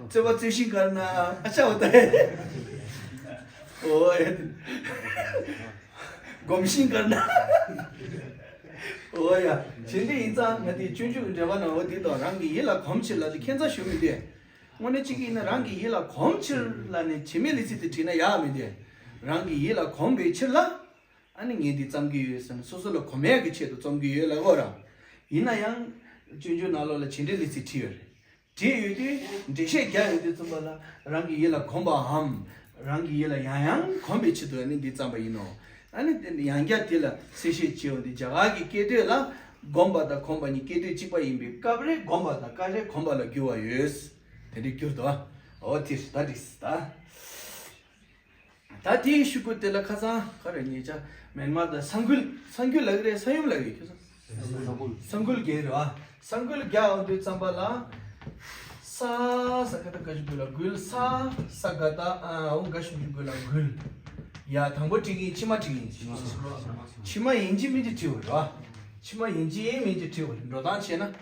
རྩོད་པ་རྩོད་ཤིང་ཁར་ན། ཨ་ཅག་འོ་ད། ཨོ་ཡ། སྒོམ་ཤིང་ཁར་ན། ཨོ་ཡ། བྱེད་འདི་ཡིན་ཙང་ང་དེ་སྤྱོད་འཇུག་གི་འགྲེལ་པ་ནང་འོ་དེ་དང་རང་གི་ཡིད་ལ་གོམས་ཕྱིར་ལ་དེ་ཁྱད་མཚར་ཞུ་མི་འདུག་དངོས་གནས་གཅིག་ཡིན་ན་རང་གི་ཡིད་ལ་གོམས་ཕྱིར་ལ་ནི་བྱེད་མེད་ལས་ཚིག་དེ་བྲིས་ན་ཡག་མི་འདུག་རང་གི་ཡིད་ལ་གོམས་པའི་ཕྱིར་ལ། ཨ་ནི་ངས་འདི་བརྩམས་ཀྱི་ཡོད་ཟེར་ན་སོ་སོ་ལ་གོམས་ཡག་གི་ཆེད་དུ་བརྩམས་ཀྱི་ཡོད་ལབ་དགོས་ར། ཡིན་ན་ཡང་སྤྱོད་འཇུག་ནང་ལོགས་ལ་བྱེད་འབྲེལ་ལས་ཚིག་བྲིས་ཡོད་རེད། བྲིས་ཡོད་དུས་འགྲེལ་བཤད་རྒྱག་ཡོང་དུས་ཙམ་པ་ལ་རང་གི་ཡིད་ལ་གོམས་པའམ། རང་གི་ཡིད་ལ་ཡང་ཡང་གོམས་པའི་ཆེད་དུ་ཨ་ནི་འདི་བརྩམས་པ་ཡིན་ནོ། ཨ་ནི་དེ་ཡང་བསྐྱར་དེ་ལ་གསལ་བཤད་བྱེད་ཡོང་དུས་རྒྱ་གར་གྱི་སྐད་དོད་ལ་སྒོམ་པ་དང་གོམས་པ་གཉིས་སྐད་དོད་གཅིག་པ་ཡིན་པས་སྐབས་རེ་སྒོམ་པ་དང་སྐབས་རེ་གོམས་པ་ལ་བསྒྱུར་བ་ཡོད། དེ་འདྲའི་བསྒྱུར་ཏོ། འོ་དེ་ད་འགྲིགས་ད། ད་དེའི་ཤུ་གུ་དེ་ལ་ཁ་སང་ག་རེ་ཉེ་ཆ་མེན་མ་ད་ས་འགུལ་ས་འགུལ་ལབ་ཀྱི་རེད། ས་ཡོམ་ལབ་ཀྱི་ཁྱོད་ཚོ། ས་འགུལ་རྒྱག་རེད་བ། ས་འགུལ་རྒྱག་འོང་དུས་ཙམ་པ་ལ། ས་ས་ག་ད་ག་ཞུ་གུ་ལ་འགུལ། ས་ས་ག་ད་ཨ་འོ་ག་ཞུ་གུ་ལ་འགུལ། ཡ་དང་པོ་བྲིས་ཀྱི་ཕྱི་མ་བྲིས་ཀྱི། ཕྱི་མ་ཡིན་གཅིག་མིན་གཅིག་བྲིས་འོ་རེད་བ། ཕྱི་མ་ཡིན་གཅིག་མིན་གཅིག་བྲིས་འོ་རེད། འགྲོ་སྟངས་བྱས་ན།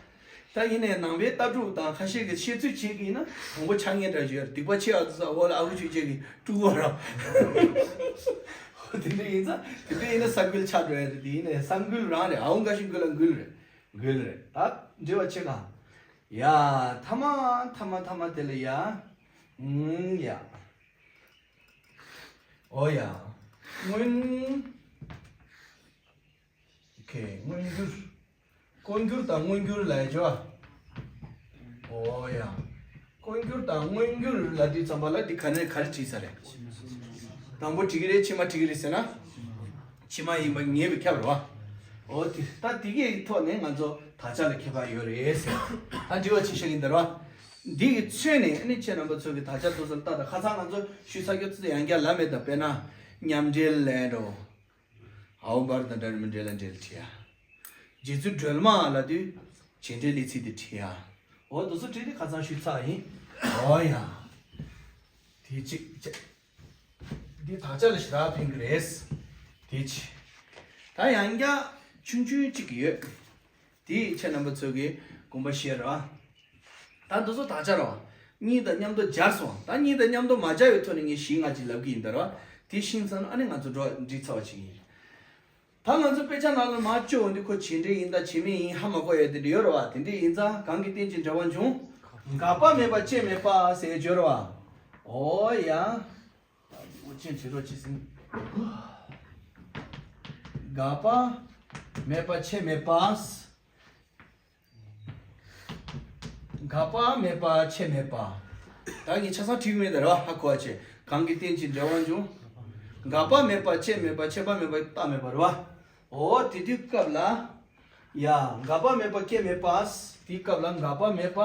ད་ཡིན་ནའི་ནང་པའི་ལྟ་གྲུབ་དང་ཁ་ཤས་ཀྱི་བཤད་ཚུལ་བྱེད་ཀྱི་ཡིན་ན་དང་པོ་ཆ་ངན་འདྲ་ཞིག་ཡོད་རེད། སྡིག་པ་ཆེ་བ་དུ་ས་འོག་ལ་ཨ་ཁུ་ཆོས་རྒྱལ་གྱི་སྤྲུལ་སྐུ་ར། དེ་འདྲ་ཡིན་ཙང་དེ་འདྲ་ཡིན་ན་ས་འགུལ་ཆགས་འགྲོ་ཡ་རེད། དེ་ཡིན་ནའི་ས་འགུལ་རང་རེད། ཨའོ་འགའ་ཞིག་འགུལ་ལ་འགུལ་རེད། འགུལ་རེད། ད་འབྲེལ་བ་ཆེ་ག། ཡ་ཐ་མ་ཐ་མ་ཐ་མ་དེ་ལ་ཡ། ཨུམ་ཡ། ཨོ་ཡ། སྔོན། ཁེ་མངོན་གྱུར། ཀུན་གྱུར་དང་མངོན་གྱུར་ལ་ཡ་ཅོ། ཨོ་ཡ། ཀུན་གྱུར་དང་མངོན་གྱུར་ལ་དུས་ཙམ་པ་ལ་འདི་ག་ནས་ག་རེ་བྲིས་ས་རེད། དང་པོ་བྲིས་ཀྱི་རེད། ཕྱི་མ་བྲིས་ཀྱི་རེད་ཟེར་ན། ཕྱི་མ་ཡིན་པ་ངེས་པའི་ཁྱབ་རེད་བ། ཨོ་དེ་ད་དེ་གའི་ཐོག་ནས་ང་ཚོ་དག་ཆ་ལ་ཁྱད་པར་ཡོད་རེད་ཟེར། ད་འདྲི་བ་ཆེ་ཤོས་ཡིན་ད་རེད་བ། འདི་གི་ཚོད་ནས་ཨ་ནི་ཁྱེད་རྣམ་པ་ཚོ་གི་དག་ཆ་ཏོག་ཙམ་ལྟ་དང་། ཁ་སང་ང་ཚོ་ཞུས་ཚར་རྒྱུ་ཚོ་ཡང་བསྐྱར་ལབ་མེད་ད། དཔེར་ན་མཉམ་འབྲེལ་ལས་འགྲོ། ཨའོ་བར་དང་འདྲ་མི་འདྲ་ལ་འབྲེལ་བྲིས་ཡ། རྗེ་བཙུན་སྒྲོལ་མ་ལ་དུས་བྱེད་འབྲེལ་ལས་ཚིག་དེ་བྲིས་ཡ། འོ་དེ་ཚོ་བྲིས་ཏེ་ཁ་སང་ཞུས་ཚར་ཡིན། འོ་ཡ། དེ་གཅིག་བྱས། འདི་དག་ཆ་ལ་ཞེ་དྲག་ཕན་གི་རེད། དེ་གཅིག་ད་ཡང་བསྐྱར་ཆུང་ཆུང་གཅིག་ཡོད། དེ་ཁྱེད་རྣམ་པ་ཚོ་གི་དགོངས་པ་བཞེས་ར། ད་འདི་ཚོ་དག་ཆ་ར་བ། གཉིས་དང་མཉམ་དུ་སྦྱར་སོང་། ད་གཉིས་དང་མཉམ་དུ་མ་སྦྱར་བའི་ཐོག་ནས་ངས་བཞི་ལྔ་ཅིག་ལབ་གི་ཡིན་ད་ར་བ། དེ་ཤེས་ཚར་ན་ཨ་ནི་ང་ཚོ་འགྲོ་འགྲིག་ཚར་བ་ཅིག་ཡིན། ད་ང་ཚོ་དཔེ་ཆ་ནང་ལ་མར་བཅུག་འོང་དུས་ཁོ་བྱེད་འབྲེལ་ཡིན་དང་བྱེད་མེད་ཡིན་ཧ་མ་གོ་ཡ་དེ་འདྲ་ཡོད་ར་བ། དེ་འདྲ་ཡིན་ཙང་གང་གི་རྟེན་ཅིང་འབྲེལ་བར་འབྱུང་། འགག་པ་མེད་པ་སྐྱེ་མེད་པ་ཟེར་བརྗོད་ར་བ། འོ་ཡ། འགག་པ་མེད་པ་སྐྱེ་མེད་པ། འགག་པ་མེད་པ་སྐྱེ་མེད་པ། ད་ངས་ཆ་ཚང་བྲིས་མེད་ད་ར་བ། ཧ་གོ་བ་བྱེད། གང་གི་རྟེན་ཅིང་འབྲེལ་བར་འབྱུང་། འགག་པ་མེད་པ་སྐྱེ་མེད་པ། ཁྱད་པར་མེད་པ་རྟག་མེད་པ་ར་བ། འོ་དེ་དུས་སྐབས་ལ། ཡ། འགག་པ་མེད་པ་སྐྱེ་མེད་པ། དེའི་སྐབས་ལ་འགག་པ་མེད་པ།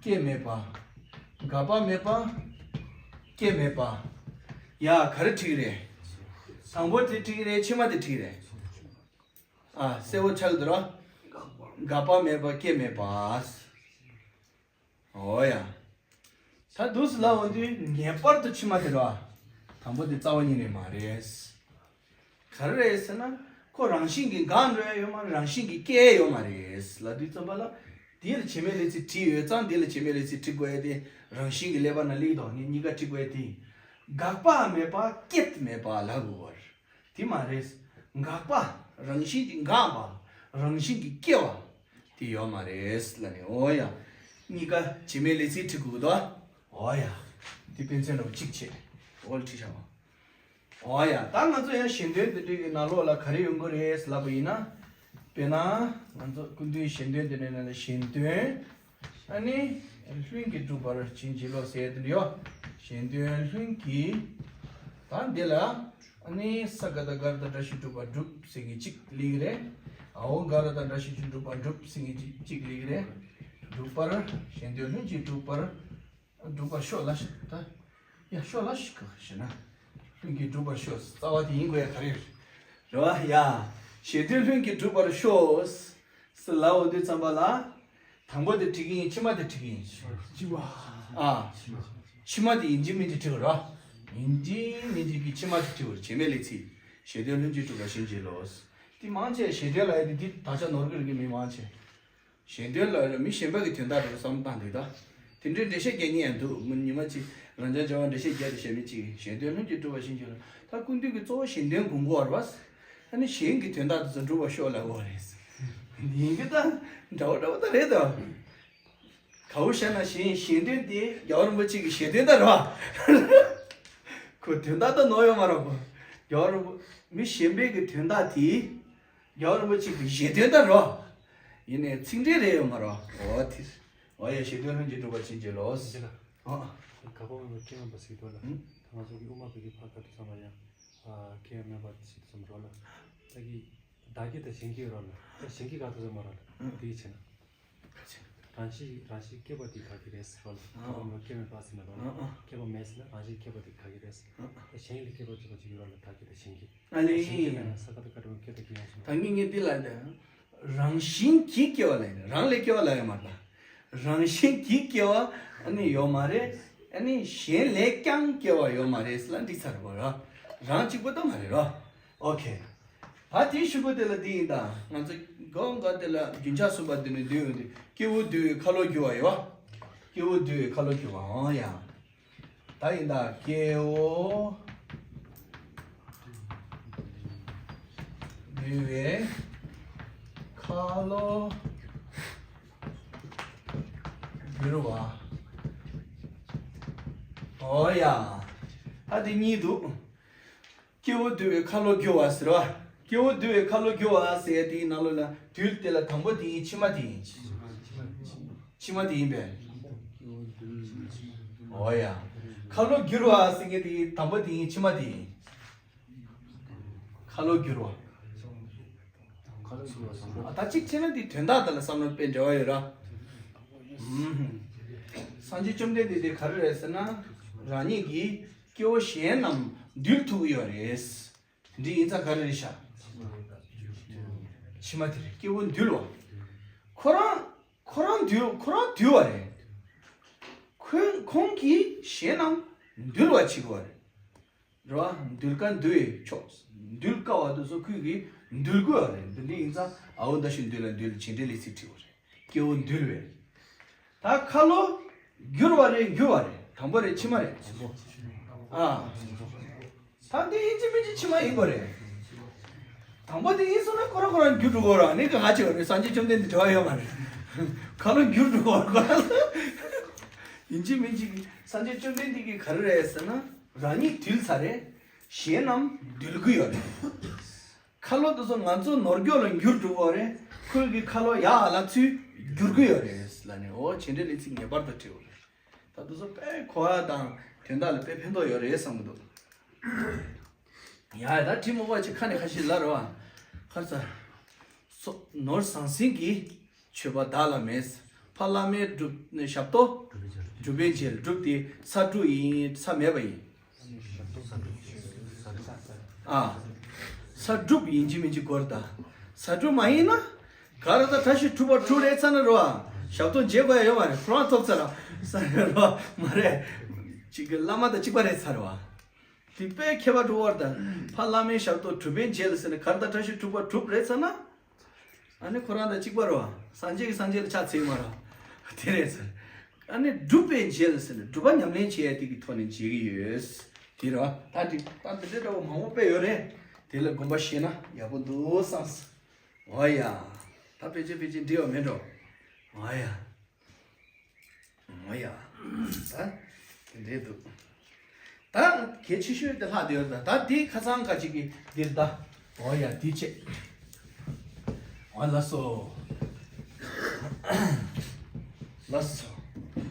སྐྱེ་མེད་པ། འགག་པ་མེད་པ། སྐྱེ་མེད་པ། ཡ་ག་རེ་འགྲིག་རེད། དང་པོ་དེ་འགྲིག་རེད། ཕྱི་མ་དེ་འགྲིག་རེད། ཨ་གསལ་བོ་ཆགས་འདུག་ར། འགག་པ་མེད་པ་སྐྱེ་མེད་པ། འོ་ཡ། ད་འདུག་སེ་ལབ་འོང་དུས་ངེས་པར་དུ་ཕྱི་མ་དེ་ར། དང་པོ་དེ་རྩ་བ་ཉིད་ནས་མ་རེད། ག་རེ་རེད་ཟེར་ན། ཁོ་རང་བཞིན་གྱིས་འགག་འགྲོ་ཡ་ཡོད་མ་རེད། རང་བཞིན་གྱིས་སྐྱེ་ཡ་ཡོད་མ་རེད་ལབ་དུས་ཙམ་པ་ལ། འདི་ལ་བྱེད་མེད་ལས་ཚིག་བྲིས་ཡོད་ཙང་འདི་ལ་བྱེད་མེད་ལས་ཚིག་བྲི་དགོས་ཡ་དེ་རང་བཞིན་གྱིས་ཀླད་པ་ནང་སླེབས་འདུག་ངས་གཉིས་ཀ་བྲི་དགོས་ཡ་དེ། འགག་པ་མེད་པ་སྐྱེད་མེད་པ་ལབ་དགོས་པ་རེད། དེ་མ་རེད། འགག་པ། རང་བཞིན་གྱིས་འགག་པ། རང་བཞིན་གྱིས་སྐྱེ་བ། དེ་ཡོད་མ་རེད་ལབ་ནས། འོ་ཡ། གཉིས་ཀ་བྱེད་མེད་ལས་ཚིག་བྲི་དགོས་འདུག་འོ་ཡ། དེ་དཔེ་མཚོན་རོགས་གཅིག་བྱེད། འོ་ལ་བྲིས་བཞག་པ། འོ་ཡ། ད་ང་ཚོ་ཡང་གཞན་དོན་དེ་འདྲའི་གི་ནང་ལོགས་ལ་ག་རེ་ཡོང་གི་རེད་ལབ་པ་ཡིན་ན། དཔེར་ན། ང་ཚོ་སྐུ་མདུན་གཞན་དོན་དེ་འདྲའི་ནང་ལ་གཞན་དོན། ཨ་ནི། ལྷུན་གྱིས་གྲུབ་པར་བྱིན་གྱིས་རློབས་ཟེར་དེ་འདྲ་ཡོད། གཞན་དོན་ལྷུན་གྱིས། ད་འདི་ལ། ཨ་ནི་ས་ག་ད་ག་ར་ད་བཀྲ་ཤིས་གྲུབ་པར་སྒྲུབ་ཟེར་མཁན་གཅིག་སླེབས་ཀྱི་རེད། འའོ་ག་ར་ད་བཀྲ་ཤིས་ཀྱིས་གྲུབ་པར་སྒྲུབ་ཟེར་མཁན་གཅིག་གཅིག་སླེབས་ཀྱི་རེད། གྲུབ་པར། གཞན་དོན་ལྷུན་གྱིས་གྲུབ་པར། སྒྲུབ་པར་ཤོག་ལ་ཞིག་ད། ཡ་ཤོག་ལ་ཞིག་ག་ཞེ་ན། ལྷུན་གྱིས་གྲུབ་པར་ཤོག་རྩ་བ་དེ་ཡིན་དགོས་ཡ་ག་རེ་རེད། རེད་བ། ཡ། གཞན་དོན་ལྷུན་གྱིས་གྲུབ་པར་ཤོག་ཟེར་ལབ་འོང་དུས་ཙམ་པ་ལ། དང་པོ་དེ་བྲིས་ཀྱི་ཡིན། ཕྱི་མ་དེ་བྲིས་ཀྱི་ཡིན། ཕྱི་མ། ཨ། ཕྱི་མ་དེ་ཡིན་གཅིག་མིན་གཅིག་བྲི་བ་རེད་བ། ཡིན་གཅིག་མིན་གཅིག་གི་ཕྱི་མ་དེ་བྲི་བ་རེད། བྱེད་མེད་ལས་ཚིག་གཞན་དོན་ལྷུན་གྱིས་གྲུབ་པ་བཞིན་བྱེད་ལོ། དེ་མང་ཆེ་གཞན་དོན་ལབ་ཡ་དེ་དེ་དག་ཆ་ནོར་གི་རིགས་ཀྱི་མི་མང་ཆེ། གཞན་དོན་ལབ་ཡ་མི་གཞན་པ་གི་དོན་དག་རེད་བསམ་བློ་བཏང་འདུག་ད། དེ་འདྲའི་འགྲེལ་བཤད་རྒྱག་མཁན་ཡང་འདུག་ཉི་མ་གཅིག་རང་ཅག་བྱ་བ་འགྲེལ་བཤད་རྒྱག་རེད་བཤད་མི་གཅིག་གཞན་དོན་ལྷུན་གྱིས་གྲུབ་པ་བཞིན་བྱེད་ལོ། ད་ཀུན་བཏུས་ཀྱི་གཙོ་བོ་གཞན་དོན་སྒོམ་དགོས་པ་རེད་བ། ཨ་ནི་གཞན་གྱི་དོན་དག་དེ་ཚོ་འགྲུབ་པར་ཤོག་ལབ་དགོས་པ་རེད། ཡིན་གྱི་ད་འདྲ་བོ་འདྲ་བོ་ད་རེད་ད། ག་བོ་བཤད་ན་གཞན་གཞན་དོན་དེ་རྒྱལ་བ་རིན་པོ་ཆེ་གི་གཞན་དོན་དག་རེད་བ། ཁོ་དོན་དག་ད་ནོར་ཡོད་མ་རེད་ཁོ། རྒྱལ་བ་རིན་པོ་མི་གཞན་པའི་གི་དོན་དག་དེ་རྒྱལ་བ་རིན་པོ་ཆེ་གི་གཞན་དོན་དག་རེད་བ། ཡིན་ནའི་ཚིག་འགྲེལ་རེད་ཡོད་མ་རེད་བ། འོ་དེ། འོ་ཡ་གཞན་དོན་ལྷུན་གྱིས་གྲུབ་པ་བྱིན་གྱིས་ལོ། ཇི་ལ། ཨ། ག་པ་མི་སྐྱེ་མེད་པ་ཟིག་དོ་ལ། ཨ་ང་ཚོ་གི་དབུ་མ་པའི་གི་ཕ་ག་དུས་ཙམ་པ་ཡང་། ཨ་སྐྱེ་མེད་པ་ཟིག་དུས་ཙམ་རོ་ལ། ད་གི་བདག་གི་དང་གཞན་གྱི་རོ་ལ། ད་གཞན་གྱི་ག་དུས་ཙམ་མ་རོ་ལ། དེའི་ཕྱིར་ན། རང་བཞིན་རང་བཞིན་སྐྱེས་པ་དེ་བདག་གི་རེད་ཟེར་བ་ལ། ཨ་ཨ། སྐྱེས་མེད་པ་ཟེར་ན་རོ་ལ། ཨ་ཨ། སྐྱེས་པ་མེད་ཟེར་ན་རང་བཞིན་སྐྱེས་པ་དེ་བདག་གི་རེད་ཟེར། ཨ་ཨ། ད་གཞན་ལ་སྐྱེས་པ་བརྗོད་པ་ཅིག་ཡོད་རོ་ལ་བདག་གི་དང་གཞན་གྱི། ཨ་ལེ། གཞན་གྱི་མེད་ན་ས་ཀ་ད་ཀ་ཏྲ་མ་སྐྱེ་ད་གི་ཡང་ཟེར་ན། ད་ངས་ངས་འདི་ལ་ད། རང་བཞིན་གྱིས་སྐྱེ་བ་ལ་ཡིན་རང་ལས་སྐྱེ་བ་ལ་ཡོད་མ་རེད། རང་བཞིན་གྱིས་སྐྱེ་བ་ཨ་ནི་ཡོད་མ་རེད། ཨ་ནི་གཞན་ལས་ཀྱང་སྐྱེ་བ་ཡོད་མ་རེད་ཟེར་ལ་འགྲིག་ཚར་བ་ར། རང་གཅིག་པོ་ད་མ་རེད་ར། ཨོ་ཁེ། ད་དེའི་གཞུག་གུ་དེ་ལ་འདི་ཡིན་ད། ང་ཚོ་སྒོ་འགའ་དེ་ལ་རྒྱུན་ཆགས་གསུམ་པ་འདི་ནས་འདུལ་ཡོང་དུས་སྐྱེས་བུ་འདུལ་བའི་ཁ་ལོ་བསྒྱུར་བ་ཡོད་བ། སྐྱེས་བུ་འདུལ་བའི་ཁ་ལོ་བསྒྱུར་བ་ཨང་ཡ། ད་ཡིན་ད་སྐྱེས་བུ་འདུལ་བའི་ཁ་ལོ་བསྒྱུར་བ། ཨོ་ཡ། ད་དེ་གཉིས་འདུག་སྐྱེས་བུ་འདུལ་བའི་ཁ་ལོ་བསྒྱུར་བ་ཟེར་བ། སྐྱེས་བུ་འདུལ་བའི་ཁ་ལོ་བསྒྱུར་བ་ཟེར་ཡ་དེའི་ནང་ལོགས་ལ་འདུལ་དེ་ལ་དང་པོ་དེ་ཡིན་ཕྱི་མ་དེ་ཡིན། ཕྱི་མ་དེ་ཡིན་པས། ཨོ་ཡ། ཁ་ལོ་བསྒྱུར་བ་ཟེར་མཁན་དེ་དང་པོ་དེ་ཡིན་ཕྱི་མ་དེ་ཡིན། ཁ་ལོ་བསྒྱུར་བ། ཁ་ལོ་བསྒྱུར་བ་སོང་། ཨ་ད་གཅིག་བྱས་ན་དེ་དོན་དག་དེ་ལ་བསམ་བློ་དཔེ་འབྲེལ་བ་ཡོད་ར། ཨུམ། སངས་རྒྱས་བཅོམ་ལྡན་འདས་དེ་ག་རེ་རེད་ཟེར་ན། རང་ཉིད་ཀྱིས་སྐྱེ་བོ་གཞན་རྣམས་འདུལ་ཐུབ་ཀྱི་ཡོད་རེད། འདི་ཡིན་ཙང་ག་རེ་རེད་ཤག་ཕྱི་མ་དེ་རེད། སྐྱེ་བོ་འདུལ་བ། ཁོ་རང་ཁོ་རང་འདུལ་ཁོ་རང་འདུལ་བ་རེད། ཁོས་ཁོང་གིས་གཞན་རྣམས་འདུལ་བ་བྱེད་དགོས་པ་རེད། རེད་བ། འདུལ་དཀའ་འདུལ་བའི་ཕྱོགས། འདུལ་དཀའ་བ་དེ་ཚོ་ཁོས་ཀྱིས་འདུལ་དགོས་པ་རེད། འདི་འདྲ་ཡིན་ཙང་ཨ་འོ་ད་ཤི་འདུལ་ལ་འདུལ་བྱེད་འབྲེལ་ལས་ཚིག་བྲིས་པ་རེད། སྐྱེ་བོ་འདུལ་བའི། ད་ཁ་ལོ་བསྒྱུར་བ་རེད་འགྱུར་བ་རེད། དང་པོ་རེད་ཕྱི་མ་རེད། ཨ། ད་འདི་ཡིན་གཅིག་མིན་གཅིག་ཕྱི་མ་ཡིན་དགོས་རེད། དང་པོ་དེ་ཡིན་སོང་ན་ཁོ་རང་ཁོ་རང་འགྱུར་འགྲོ་གི་རེད། ཨ་ནི་ག་ཧ་ཅི་རེད། སངས་རྒྱས་བཅོམ་ལྡན་འདས་འབྲེལ་བ་ཡོད་མ་རེད། ཁ་ལོ་འགྱུར་འགྲོ་གི་རེད། ཡིན་གཅིག་མིན་གཅིག་སངས་རྒྱས་བཅོམ་ལྡན་འདས་ཀྱིས་ག་རེ་རེད་ཟེར་ན། རང་ཉིད་འདུལ་ཚར་རེད། གཞན་རྣམས་འདུལ་གི་ཡོད་རེད། ཁ་ལོ་དེ་ཚོ་ང་ཚོ་ནོར་སྐྱོ་ལ་འགྱུར་འགྲོ་གི་རེད། ཁོས་ཀྱི་ཁ་ལོ་ཡག་ལ་ཚུར་འགྱུར་གི་ཡོད་རེད་ལབ་ནས། འོ་བྱེད་འབྲེལ་ལས་ཚིག་ངེས་པར་དུ་བྲིས་པ་རེད། ད་དེ་ཚོ་དཔེ་གོ་བ་དང་དོན་དག་ལ་དཔེ་ཕན་ཐོགས་ཡོད་རེད་བསམ་གི་འདུག་ཡ་ད་དྲི་མོ་བ་ཅིག་ཁ་ནས་ཁ་ཤས་ལ་རེད་བ། ཁར་ཚ། སོ་ནོར་ཟང་ཟིང་གི་མཆོད་པ་བདག་ལ་མེད། ཕ་བླ་མའི་སྒྲུབ་ནས་ཞབས་ཏོག་སྒྲུབ་པའི་རྗེས་སྒྲུབ་དེ་ས་སྒྲུབ་ཡིན་ས་མེད་པ་ཡིན། ཨ། ས་སྒྲུབ་ཡིན་གཅིག་མིན་གཅིག་གོ་རེད་ད། ས་སྒྲུབ་མ་ཡིན་ན། ག་རེ་ད་བཀྲ་ཤིས་གྲུབ་པ་གྲུབ་རེད་ཚར་ན་རོ། ཞབས་ཏོག་བརྗེ་དགོས་ཡ་ཡོད་མ་རེད། ཁོ་རང་ཐོབ་ཚར་ར་ས་རོ་མ་རེད། གཅིག་གི་བླ་མ་དང་གཅིག་པ་རེད་ཚར་བ། དེ་དཔེ་ཁྱད་པར་འགྲོ་བར་ད། ཕ་བླ་མའི་ཞབས་ཏོག་གྲུབ་པའི་རྗེས་ལ་ཟེར་ནས་ག་རེ་ད་བཀྲ་ཤིས་གྲུབ་པ་གྲུབ་རེད་ཚར་ན། ཨ་ནི་ཁོ་རང་དང་གཅིག་པ་རོ། སངས་རྒྱས་ཀྱི་སངས་རྒྱས་ལ་ཕྱག་འཚལ་མ་རོ། དེ་རེད་ཟེར། ཨ་ནི་སྒྲུབ་པའི་རྗེས་ལ་ཟེར་ནས་སྒྲུབ་པ་ཉམས་ལེན་བྱེད་ཡ་དེ་གི་ཐོག་ནས་མཇལ་གི་ཡོད། དེ་རོ། ད་དེ་ད་དེ་འདྲའི་འདྲ་བོ་མང་པོ་དཔེ་ཡོད་རེད། དེ་ལ་དགོངས་པ་བཞེས་ན་ཡག་པོ་འདུག་བསམ། འོ་ཡ། ད་ཕལ་ཆེར་ཕལ་ཆེར་འགྲིག་པ་མེད་འགྲོ། འོ་ཡ། འོ་ཡ། ད་དེ་འདྲའི་འདུག་ད་གལ་ཆེ་ཤོས་དེ་ལྷག་བསྡད་ཡོད། ད་ད་དེ་ཁ་སང་ཁ་ཅིག་གི་འདིར་ད། འོ་ཡ་དེ་བྱེད། འོ་ལགས་སོ། ལགས་སོ།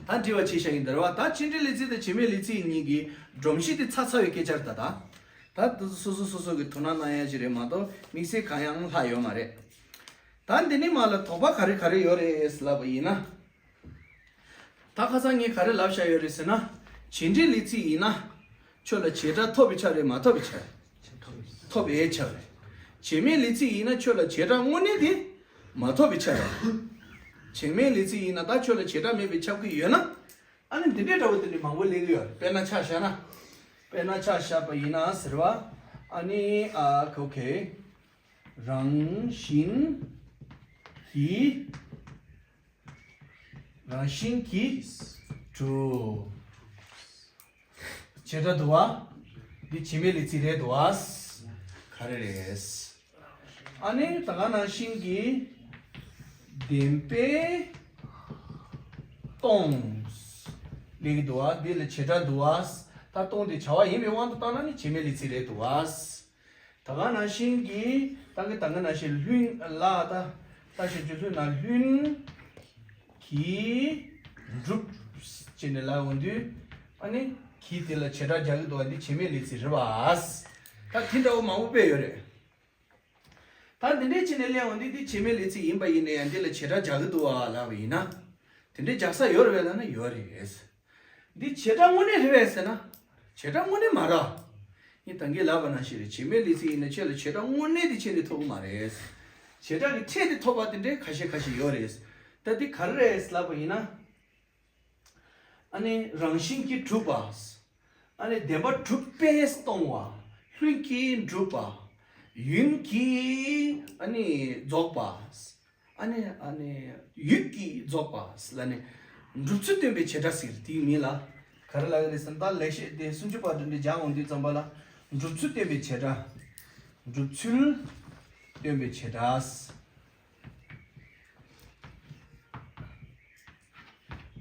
ད་འདྲི་བ་བྱེད་བཞག་ཡིན་ད་རེད་བ། ད་བྱེད་འབྲེལ་ལས་ཚིག་དང་བྱེད་མེད་ལས་ཚིག་གཉིས་ཀྱི་སྒྲོམ་གཞི་དེ་ཚ་ཚ་བའི་སྐད་ཆ་རེད་ད། ད་ད་དེ་ཚོ་སོ་སོ་སོ་སོ་གི་དོ་སྣང་གནང་ཡ་ཞིག་རེད་མ་གཏོགས་དམིགས་བསལ་གང་ཡང་ལྷག་ཡོད་མ་རེད། ད་འདི་ནི་མ་ལ་དོགས་པ་ག་རེ་ག་རེ་ཡོད་རེད་ལབ་པ་ཡིན་ན། ད་ཁ་སང་ངས་ག་རེ་ལབ་བཞག་ཡོད་རེད་ཟེར་ན། བྱེད་འབྲེལ་ལས་ཚིག་ཡིན་ན། ཁྱོད་ལ་བྱེད་སྒྲ་ཐོབ་པའི་ཆ་རེད་མ་ཐོབ་པའི་ཆ་རེད། ཐོབ་པའི་ཆ་རེད། བྱེད་མེད་ལས་ཚིག་ཡིན་ན་ཁྱོད་ལ་བྱེད་སྒྲ་དངོས་གནས་དེ་མ་ཐོབ་པའི་ཆ་རེད། བྱེད་མེད་ལས་ཚིག་ཡིན་ན་ད་ཁྱོད་ལ་བྱེད་སྒྲ་མེད་པའི་ཆ་ཁུལ་ཡོད་ན། ཨ་ནི་འདི་འདྲའི་འདྲ་བོ་དེ་འདྲའི་མང་པོ་སླེབས་ཀྱི་ཡོད་རེད། དཔེར་ན་ཆ་བཞག་ན། དཔེར་ན་ཆ་བཞག་པ་ཡིན་ན་ཟེར་བ། ཨ་ནི་ཨ་ཁོ་ཁེ། རང་བཞིན་གྱིས། རང་བཞིན་གྱིས་གྲུབ། བྱེད་སྒྲ་འདུག་བ། འདི་བྱེད་མེད་ལས་ཚིག་རེད་འདུག་བ། ག་རེ་རེད། ཨ་ནི་ད་ག་ནང་བཞིན་གྱི་བདེན་པས་སྟོང་ལེགས་འདུག་བ། འདི་ལ་བྱེད་སྒྲ་འདུག་བ། ད་སྟོང་དེ་བྱ་བ་ཡིན་པའི་དབང་དུ་བཏང་ན་ནི་བྱེད་མེད་ལས་ཚིག་རེད་འདུག་བ། ད་ག་ནང་བཞིན་གྱི་ད་ག་ད་ག་ནང་བཞིན་ལྷུན་ལ་ད་ད་ཞབས་ཀྱུ་ལྷུན་ན་ལྷུན་གྱིས་གྲུབ་ཅེས་ནས་ལ་འོང་དུས། ཨ་ནི་གྱིས་དེ་ལ་བྱེད་སྒྲ་རྒྱག་གི་འདུག་བ། འདི་བྱེད་མེད་ལས་ཚིག་རེད་བ། ད་དེ་འདྲ་བོ་མང་པོ་དཔེ་ཡོད་རེད། ད་འདི་འདྲའི་ཅི་ནས་གླེང་བ་འདི་འདི་བྱེད་མེད་ལས་ཚིག་ཡིན་པ་ཡིན་ན་ཡང་འདི་ལ་བྱེད་སྒྲ་རྒྱག་གི་འདུག་བ་ལབ་པ་ཡིན་ན། དེ་འདྲའི་རྒྱག་ས་ཡོད་རེད་པས་ལབ་ན་ཡོད་རེད། འདི་བྱེད་སྒྲ་དངོས་གནས་རེད་པས་ཟེར་ན། བྱེད་སྒྲ་དངོས་གནས་མ་རེད། ངས་ད་གིན་ལབ་པ་ནང་བཞིན་རེད། བྱེད་མེད་ལས་ཚིག་ཡིན་ན་ཁྱེད་ལ་བྱེད་སྒྲ་དངོས་གནས་དེ་ཁྱེད་ནས་ཐོབ་ཀྱི་མ་རེད། བྱེད་སྒྲ་གི་ཕྲད་དེ་ཐོབ་པ་དེ་འདྲའི་ཁ་ཤས་ཁ་ཤས་ཡོད་རེད། ད་འདི་ག་རེ་རེད་ལབ་པ་ཡིན་ན། ཨ་ནི་རང་བཞིན་གྱིས་གྲུབ་པ། ཨ་ནི་བདེན་པར་གྲུབ་པས་སྟོང་བ། ལྷུན་གྱིས་གྲུབ་པ། ཡུན་གྱིས་ཨ་ནི་རྫོགས་པ། ཨ་ནི་ཨ་ནི་ཡུད་ཀྱིས་རྫོགས་པ་ལ་ནི་གྲུབ་ཚུལ་སྟོན་པའི་བྱེད་སྒྲ་ཟེར་དེའི་མིང་ལ་ག་རེ་ལབ་ཀྱི་རེད་ཟེར་ན། ད་ལེགས་བཤད་དེ་སུམ་ཅུ་པ་འདི་འདྲ་སྦྱང་འོང་དུས་ཙམ་པ་ལ་གྲུབ་ཚུལ་སྟོན་པའི་བྱེད་སྒྲ། གྲུབ་ཚུལ་སྟོན་པའི་བྱེད་སྒྲ།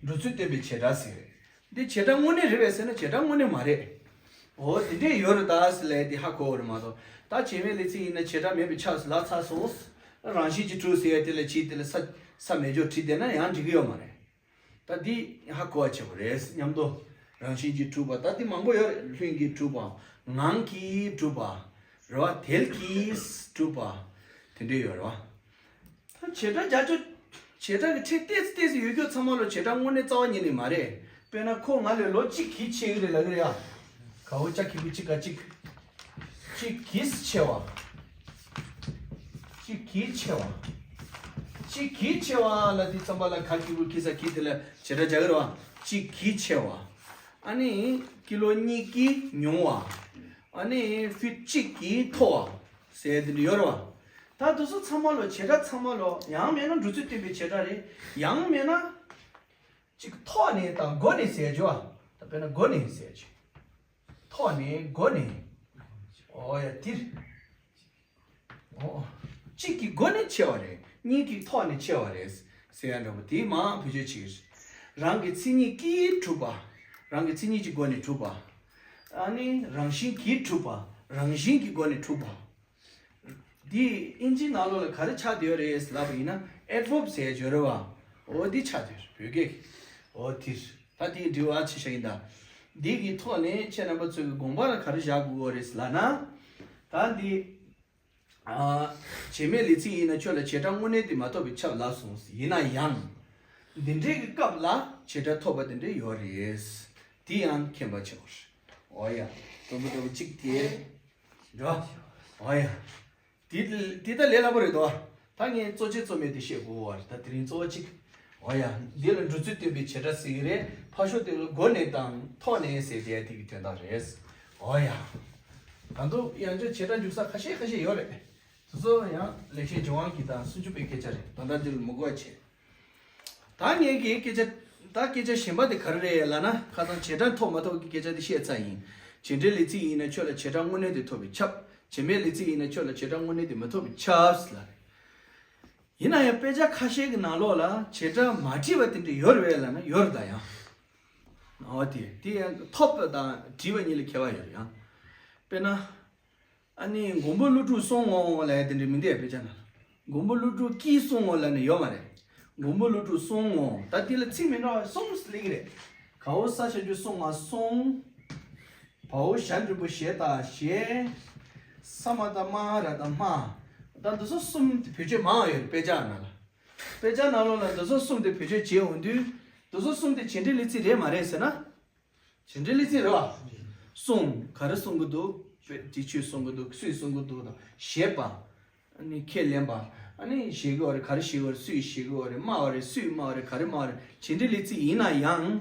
གྲུབ་ཚུལ་སྟོན་པའི་བྱེད་སྒྲ་ཟེར། འདི་བྱེད་སྒྲ་དངོས་གནས་རེད་པས་ཟེར་ན་བྱེད་སྒྲ་དངོས་གནས་མ་རེད། འོ་དེ་འདྲས་ཡོད་རེད་ད་ཟེར་ལབ་དེ་ཧ་གོ་བ་རེད་མ་གཏོགས། ད་བྱེད་མེད་ལས་ཚིག་ཡིན་ན་བྱེད་སྒྲ་མེད་པས་ཁྱབ་ཟེར་ལབ་ཚར་སོང་། རང་བཞིན་གྱིས་གྲུབ་ཟེར་ཡ་དེ་ལ་བྱས་དེ་ལ་ས་ས་མེད་ཅོག་བྲིས་བསྡད་ན་ཡང་འགྲིག་གི་ཡོད་མ་རེད། ད་འདི་ཧ་གོ་བ་བྱེད་དགོས་རེད། མཉམ་དུ་རང་བཞིན་གྱིས་གྲུབ་པ་ད་འདི་མང་པོ་ཡོད་རེད། ལྷུན་གྱིས་གྲུབ་པ། ངང་གིས་གྲུབ་པ། རེད་བ། དལ་གྱིས་གྲུབ་པ། དེ་འདྲས་ཡོད་རེད་བ། ད་བྱེད་སྒྲ་རྒྱག་རྒྱུ། བྱེད་སྒྲ་གི་ཕྲད་ཏོག་ཙམ་ཏོག་ཙམ་ཡོད་རྒྱུ་ཚང་མ་ལོ་བྱེད་སྒྲ་དངོས་གནས་རྩ་བ་ཉིད་ནས་མ་རེད། དཔེར་ན་ཁོ་ང་ལས་ལོ་གཅིག་གིས་ཆེ་གི་རེད་ལབ་ཀྱི་རེད་ཡ། ག་འོ་ཅག་གི་གུ་གཅིག་ག་གཅིག་གཅིག་གིས་ཆེ་བ། གཅིག་གིས་ཆེ་བ། གཅིག་གིས་ཆེ་བ་ལ་དེ་ཙམ་པ་ལ་ག་གི་གུ་གི་ས་གི་དེ་ལ་བྱེད་སྒྲ་རྒྱག་གི་རེད་བ། གཅིག་གིས་ཆེ་བ། ཨ་ནི་ཀི་ལོ་གཉིས་ཀྱིས་ཉུང་བ། ཨ་ནི་ཕུད་གཅིག་གིས་མཐོ་བ། ཟེར་དེ་འདྲ་ཡོད་རེད་བ། ད་དེ་ཚོ་ཚང་མ་ལོ་བྱེད་སྒྲ་ཚང་མ་ལོ་ཡང་མེད་ན་གྲུབ་ཚུལ་སྟོན་པའི་བྱེད་སྒྲ་རེད། ཡང་མེད་ན་གཅིག་ཐོག་ནས་དང་སྒོ་ནས་ཟེར་རྒྱུ་བ། ད་དཔེར་ན་སྒོ་ནས་ཟེར་རྒྱུ། ཐོག་ནས་སྒོ་ནས། ཨོ་ཡ་དེ་རེད། ཨོ། གཅིག་གི་སྒོ་ནས་ཆེ་བ་རེད། གཉིས་ཀྱི་ཐོག་ནས་ཆེ་བ་རེད། ཟེར་ཡ་འདྲ་པོ་དེ་མང་བེད་སྤྱོད་བྱེད་ཀྱི་རེད། རང་གི་མཚན་ཉིད་ཀྱིས་གྲུབ་པ། རང་གི་མཚན་ཉིད་ཀྱི་སྒོ་ནས་གྲུབ་པ། ཨ་ནི་རང་བཞིན་གྱིས་གྲུབ་པ། རང་བཞིན་གྱི་སྒོ་ནས་གྲུབ་པ། འདི་ཨིན་ཇིའི་ནང་ལོགས་ལ་ག་རེ་ཆགས་བསྡད་ཡོད་རེད་ལབ་པ་ཡིན་ན་ཨེཌ་ཝརབ་ཟེར་ཡ་ཡོད་རེད་བ། འོ་འདི་ཆགས་བསྡད་ཡོད་རེད་བོད་སྐད་ཀྱི། འོ་དེ་རེད། ད་དེའི་འགྲེལ་བ་ཅི་བྱ་ཡིན་ད། འདི་གི་ཐོག་ནས་ཁྱེད་རྣམ་པ་ཚོ་གི་དགོངས་པ་ལ་ག་རེ་བཞག་དགོས་ཀྱི་ཡོད་རེད་ལབ་ན། ད་འདི། ཨ། བྱེད་མེད་ལས་ཚིག་ཡིན་ན་ཁྱོད་ལ་བྱེད་སྒྲ་དངོས་གནས་དེ་མ་ཐོབ་པས་ཁྱབ་ལབ་སོང་། ཡིན་ན་ཡང་། འདི་འདྲའི་གི་སྐབས་ལ་བྱེད་སྒྲ་ཐོབ་པ་དེ་འདྲ་ཡོད་རེད། དེ་ཡང་མཁྱེན་པ་བྱེད་དགོས་རེད། འོ་ཡ། དྲང་པོ་དྲང་པོ་གཅིག་དེ། འགྲོ། འོ་ཡ། དེ་དེ་ད་ལས་སླ་པོ་རེད་དོ། ད་ངས་གཙོ་ཆེ་གཙོ་མེད་དེ་བཤད་དགོས་པ་རེད། ད་དེ་རིང་གཙོ་བོ་གཅིག་འོ་ཡ། འདི་ལ་འགྲོ་ཚུལ་སྟོན་པའི་བྱེད་སྒྲ་ཟེར་གྱི་རེད། ཕར་ཕྱོགས་དེ་ལ་སྒོ་ནས་དང་ཐོག་ནས་ཟེར་དེ་དེ་གི་དོན་དག་རེད། འོ་ཡ། ད་དུང་ཡང་བསྐྱར་བྱེད་སྒྲ་འཇུག་ས་ཁ་ཤས་ཁ་ཤས་ཡོད་རེད། དེ་ཚོ་ཡང་ལེགས་བཤད་ལྗོན་དབང་གི་དང་སུམ་ཅུ་པའི་སྐད་ཆ་རེད། ད་ལྟ་འདི་ལ་མི་གོ་བ་བྱེད། ད་ངེད་ཀྱི་སྐད་ཆ། ད་སྐད་ཆ་གཞན་པ་དེ་ག་རེ་རེད་ལབ་ན། ཁ་སང་བྱེད་སྒྲ་ཐོབ་མ་ཐོབ་ཀྱི་སྐད་ཆ་དེ་བཤད་ཚར་ཡིན། བྱེད་འབྲེལ་ལས་ཚིག་ཡིན་ན་ཁྱོད་ལ་བྱེད་སྒྲ་དངོས་གནས་དེ་ཐོབ་པས་ཁྱབ། བྱེད་མེད་ལས་ཚིག་ཡིན་ན་ཁྱོད་ལ་བྱེད་སྒྲ་དངོས་གནས་དེ་མི་ཐོབ་པས་ཁྱབ་ཟེར་ལབ་རེད། ཡིན་ན་ཡང་དཔེ་ཆ་ཁ་ཤས་ཀྱི་ནང་ལོགས་ལ་བྱེད་སྒྲ་མ་བྲིས་པ་དེ་འདྲ་ཡོད་རེད་པས་ལབ་ན་ཡོད་རེད་ད་ཡང་། འོ་དེ་དེ་ཡང་ཐོབ་པ་དང་བྲིས་པ་གཉིས་ལ་ཁྱད་པར་ཡོད་རེད་ཡང་། དཔེར་ན། ཨ་ནི་མགོན་པོ་ཀླུ་སྒྲུབ་གསུང་ངོ་ལབ་ཡ་དེ་འདྲ་མི་འདུག་ཡ་དཔེ་ཆ་ན། མགོན་པོ་ཀླུ་སྒྲུབ་ཀྱིས་གསུང་ངོ་ལབ་ནས་ཡོད་མ་རེད། མགོན་པོ་ཀླུ་སྒྲུབ་གསུང་ངོ་ད་དེ་ལ་ཚིག་མི་འདྲ་བ་གསུམ་སླེབས་ཀྱི་རེད། ག་འོ་ས་ཞབས་ཀྱུ་སོ་ང་གསུང་། བ་འོ་ཞ་འགྲེང་བུ་ཞེ་ད་བཞེས། ས་མ་བཏགས་སྨ་ར་བཏགས་སྨྲ། ད་འདི་ཚོ་གསུམ་དེ་བེད་སྤྱོད་མང་བ་ཡོད་རེད་དཔེ་ཆ་ནང་ལ། དཔེ་ཆ་ནང་ལོགས་ལ་འདི་ཚོ་གསུམ་དེ་བེད་སྤྱོད་བྱེད་འོང་དུས། འདི་ཚོ་གསུམ་དེ་བྱེད་འབྲེལ་ལས་ཚིག་རེད་མ་རེད་ཟེར་ན། བྱེད་འབྲེལ་ལས་ཚིག་རེད་བ། གསུང་། ག་རེ་གསུང་གི་འདུག་དཔེ་དེ་ཆོས་གསུང་གི་འདུག་སུས་གསུང་གི་འདུག་དང་བཞེད་པ། ཨ་ནི་ཁས་ལེན་པ། ཨ་ནི་བཞེད་གི་ཡོད་རེད། ག་རེ་བཞེད་གི་ཡོད་རེད། སུས་བཞེད་གི་ཡོད་རེད། སྨྲ་བ་རེད། སུས་སྨྲ་བ་རེད། ག་རེ་སྨྲ་བ་རེད། བྱེད་འབྲེལ་ལས་ཚིག་ཡིན་ན་ཡང་།